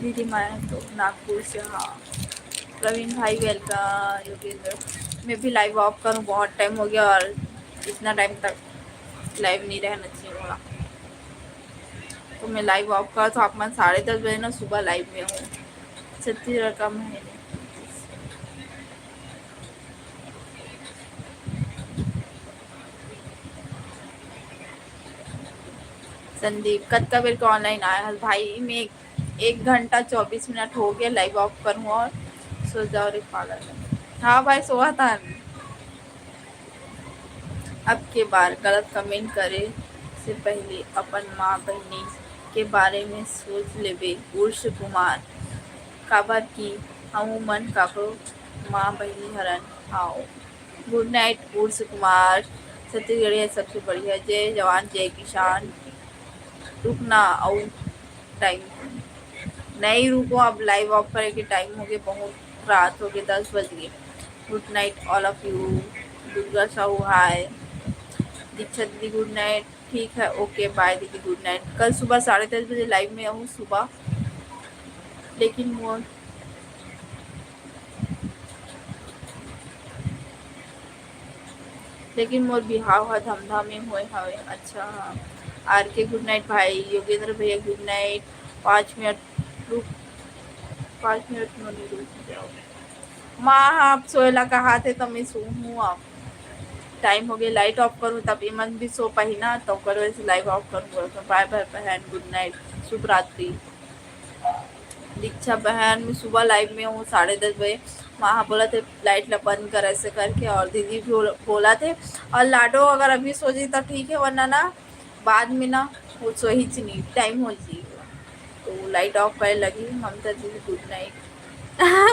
दीदी, मैं तो नागपुर से। हाँ, प्रवीण भाई, वेलकम। योगेंद्र, मैं भी लाइव ऑफ करूँ, बहुत टाइम हो गया और इतना टाइम तक लाइव नहीं रहना चाहिए बोला। तो मैं लाइव ऑफ करा, तो आप मन साढ़े दस बजे ना सुबह लाइव में हूँ। छत्तीसगढ़ का महीने। संदीप, कतका बेर के ऑनलाइन आए हस भाई? मैं एक, एक घंटा चौबीस मिनट हो गया, लाइव ऑफ करूँ और सो जाओ रे पागल। हाँ भाई, सोवा था। अब के बार गलत कमेंट करे से पहले अपन माँ बहिनी के बारे में सोच लेबे। उर्स कुमार, काबर कि हमू मन काकरो माँ बहिनी हरन। आओ, गुड नाइट उर्स कुमार। छत्तीसगढ़िया सबसे बढ़िया। जय जवान जय किसान। रुकना अउ टाइम नहीं रुको, अब लाइव ऑफ करे के टाइम हो गए, बहुत रात हो गए, दस बज गए। Good night all of you। Durga Sahu हाय। दीक्षा दीदी गुड नाइट। ठीक है, ओके, बाय दीदी, गुड नाइट। कल सुबह साढ़े दस बजे लाइव में आऊँ सुबह, लेकिन मोर लेकिन मोर बिहाव ह धमधा में होए हवे। अच्छा, हाँ। आर के गुड नाइट भाई, योगेंद्र भैया गुड नाइट। पाँच मिनट रुक, पाँच मिनट में नहीं रुक जाओ। माँ, आप सोए ला कहा थे तो मैं सोऊँ अब। टाइम हो गया, लाइट ऑफ करूँ तब ये मन भी सो पाही ना, तो करो ऐसे लाइव ऑफ करूँ बोल। तो बाय बाय बहन, गुड नाइट, शुभ रात्रि। दीक्षा बहन, मैं सुबह लाइव में हूँ साढ़े दस बजे। माँ बोला थे लाइट ला बंद कर ऐसे करके, और दीदी भी बोल-, बोला थे। और लाडो अगर अभी सो जाई तो ठीक है, वरना ना बाद में ना वो सोही च नहीं, टाइम हो जाएगा। तो लाइट ऑफ करे लगी। ममता दीदी गुड नाइट।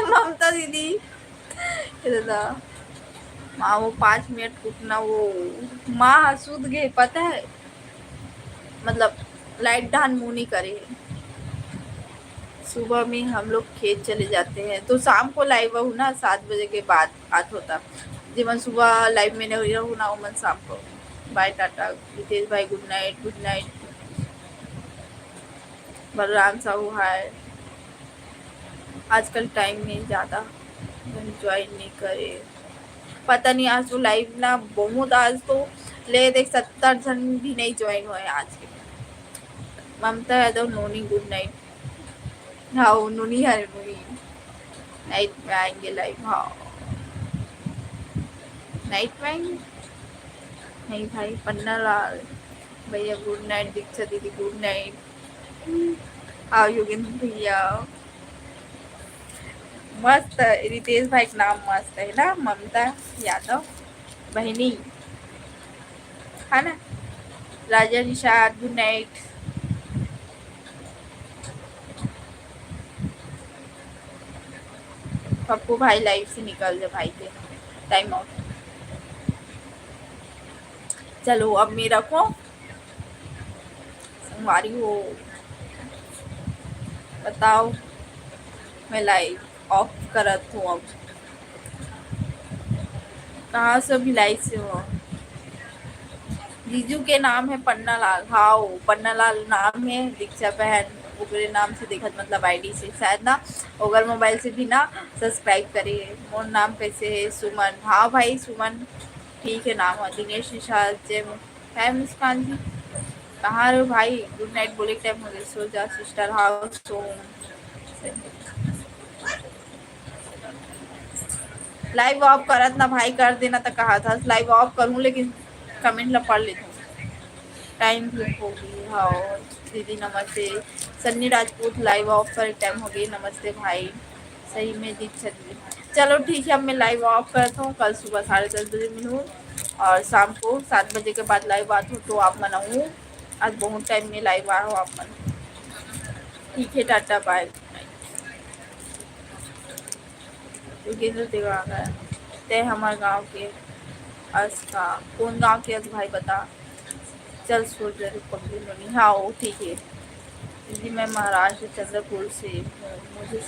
ममता दीदी, ये दादा, माँ वो पाँच मिनट रुकना, वो माँ सूत गए, पता है, मतलब लाइट डान मुँह नहीं करे। सुबह में हम लोग खेत चले जाते हैं, तो शाम को लाइव रहू ना, सात बजे के बाद बात होता। जेमन सुबह लाइव में नहीं रहू ना, ओमन शाम को। बाय टाटा। रितेश भाई गुड नाइट, गुड नाइट। बलराम साहू हाय। आजकल टाइम में ज़्यादा ज्वाइन नहीं करे। पता नहीं, आज तो लाइव ना बहुत, आज तो ले देख सत्तर झन भी नहीं ज्वाइन हुए आज के। ममता यादव नोनी, गुड नाइट। हाँ, वो नोनी है, नोनी। नाइट में आएंगे लाइव, हाँ। नाइट में आएंगे? नहीं भाई, पन्ना लाल भैया, गुड नाइट। दीक्षा दीदी, गुड नाइट। हाँ, योगेंद्र भैया। मस्त, रितेश भाई के नाम मस्त है ना, ममता यादव बहिनी, है ना? राजा निषाद, गुड नाइट। पप्पू भाई, लाइव से निकल जा भाई, के टाइम आउट। चलो, अब मैं रखो, संगवारी हो, बताओ, मैं लाइव ऑफ करत हूँ अब। कहाँ से, भिलाई से हो? जीजू के नाम है पन्ना लाल। हाँ, वो पन्ना लाल नाम है, दीक्षा बहन ओकरे नाम से देखत, मतलब आईडी से शायद ना, ओकर मोबाइल से भी ना सब्सक्राइब करे। मोर नाम कैसे है? सुमन। हाँ भाई सुमन, ठीक है नाम है। दिनेश निषाद, जय मु-, है मुस्कान जी, कहाँ रहो भाई? गुड नाइट बोले टाइम हो गए, सो जा सिस्टर। हाँ, सो लाइव ऑफ करत ना भाई, कर देना तो कहा था, लाइव ऑफ करूँ लेकिन कमेंट ला पढ़ लेती हूँ। टाइम भी हो गई। हाँ दीदी नमस्ते। सन्नी राजपूत, लाइव ऑफ कर टाइम हो गई। नमस्ते भाई, सही में दीक्षा दीदी। चलो ठीक है, अब मैं लाइव ऑफ करता हूँ, कल सुबह साढ़े दस बजे मिलूँ और शाम को सात बजे के बाद लाइव आती हूँ, तो आप मनाऊँ। आज बहुत टाइम में लाइव आया हूँ आप मन। ठीक है, टाटा बाय। योगेंद्र देवांगन, तय हमार गांव के अस का? कौन गांव के अस भाई बता? चल सोल्जर पगली लोनी। हाँ, वो ठीक है दीदी, मैं महाराष्ट्र चंद्रपुर से हूँ। मुझे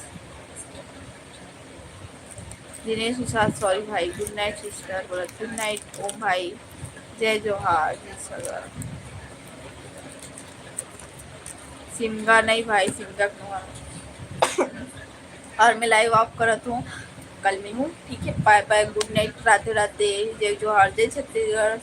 दिनेश निषाद, सॉरी भाई। गुड नाइट सिस्टर, बोला गुड नाइट ओम भाई। जय जोहार, जय सगर। सिमगा नहीं भाई, सिमगा कहाँ? और मैं लाइव ऑफ करत हूँ, कल मिलूँ, ठीक है? बाय बाय, गुड नाइट, राधे राधे, जय जोहार, जय छत्तीसगढ़।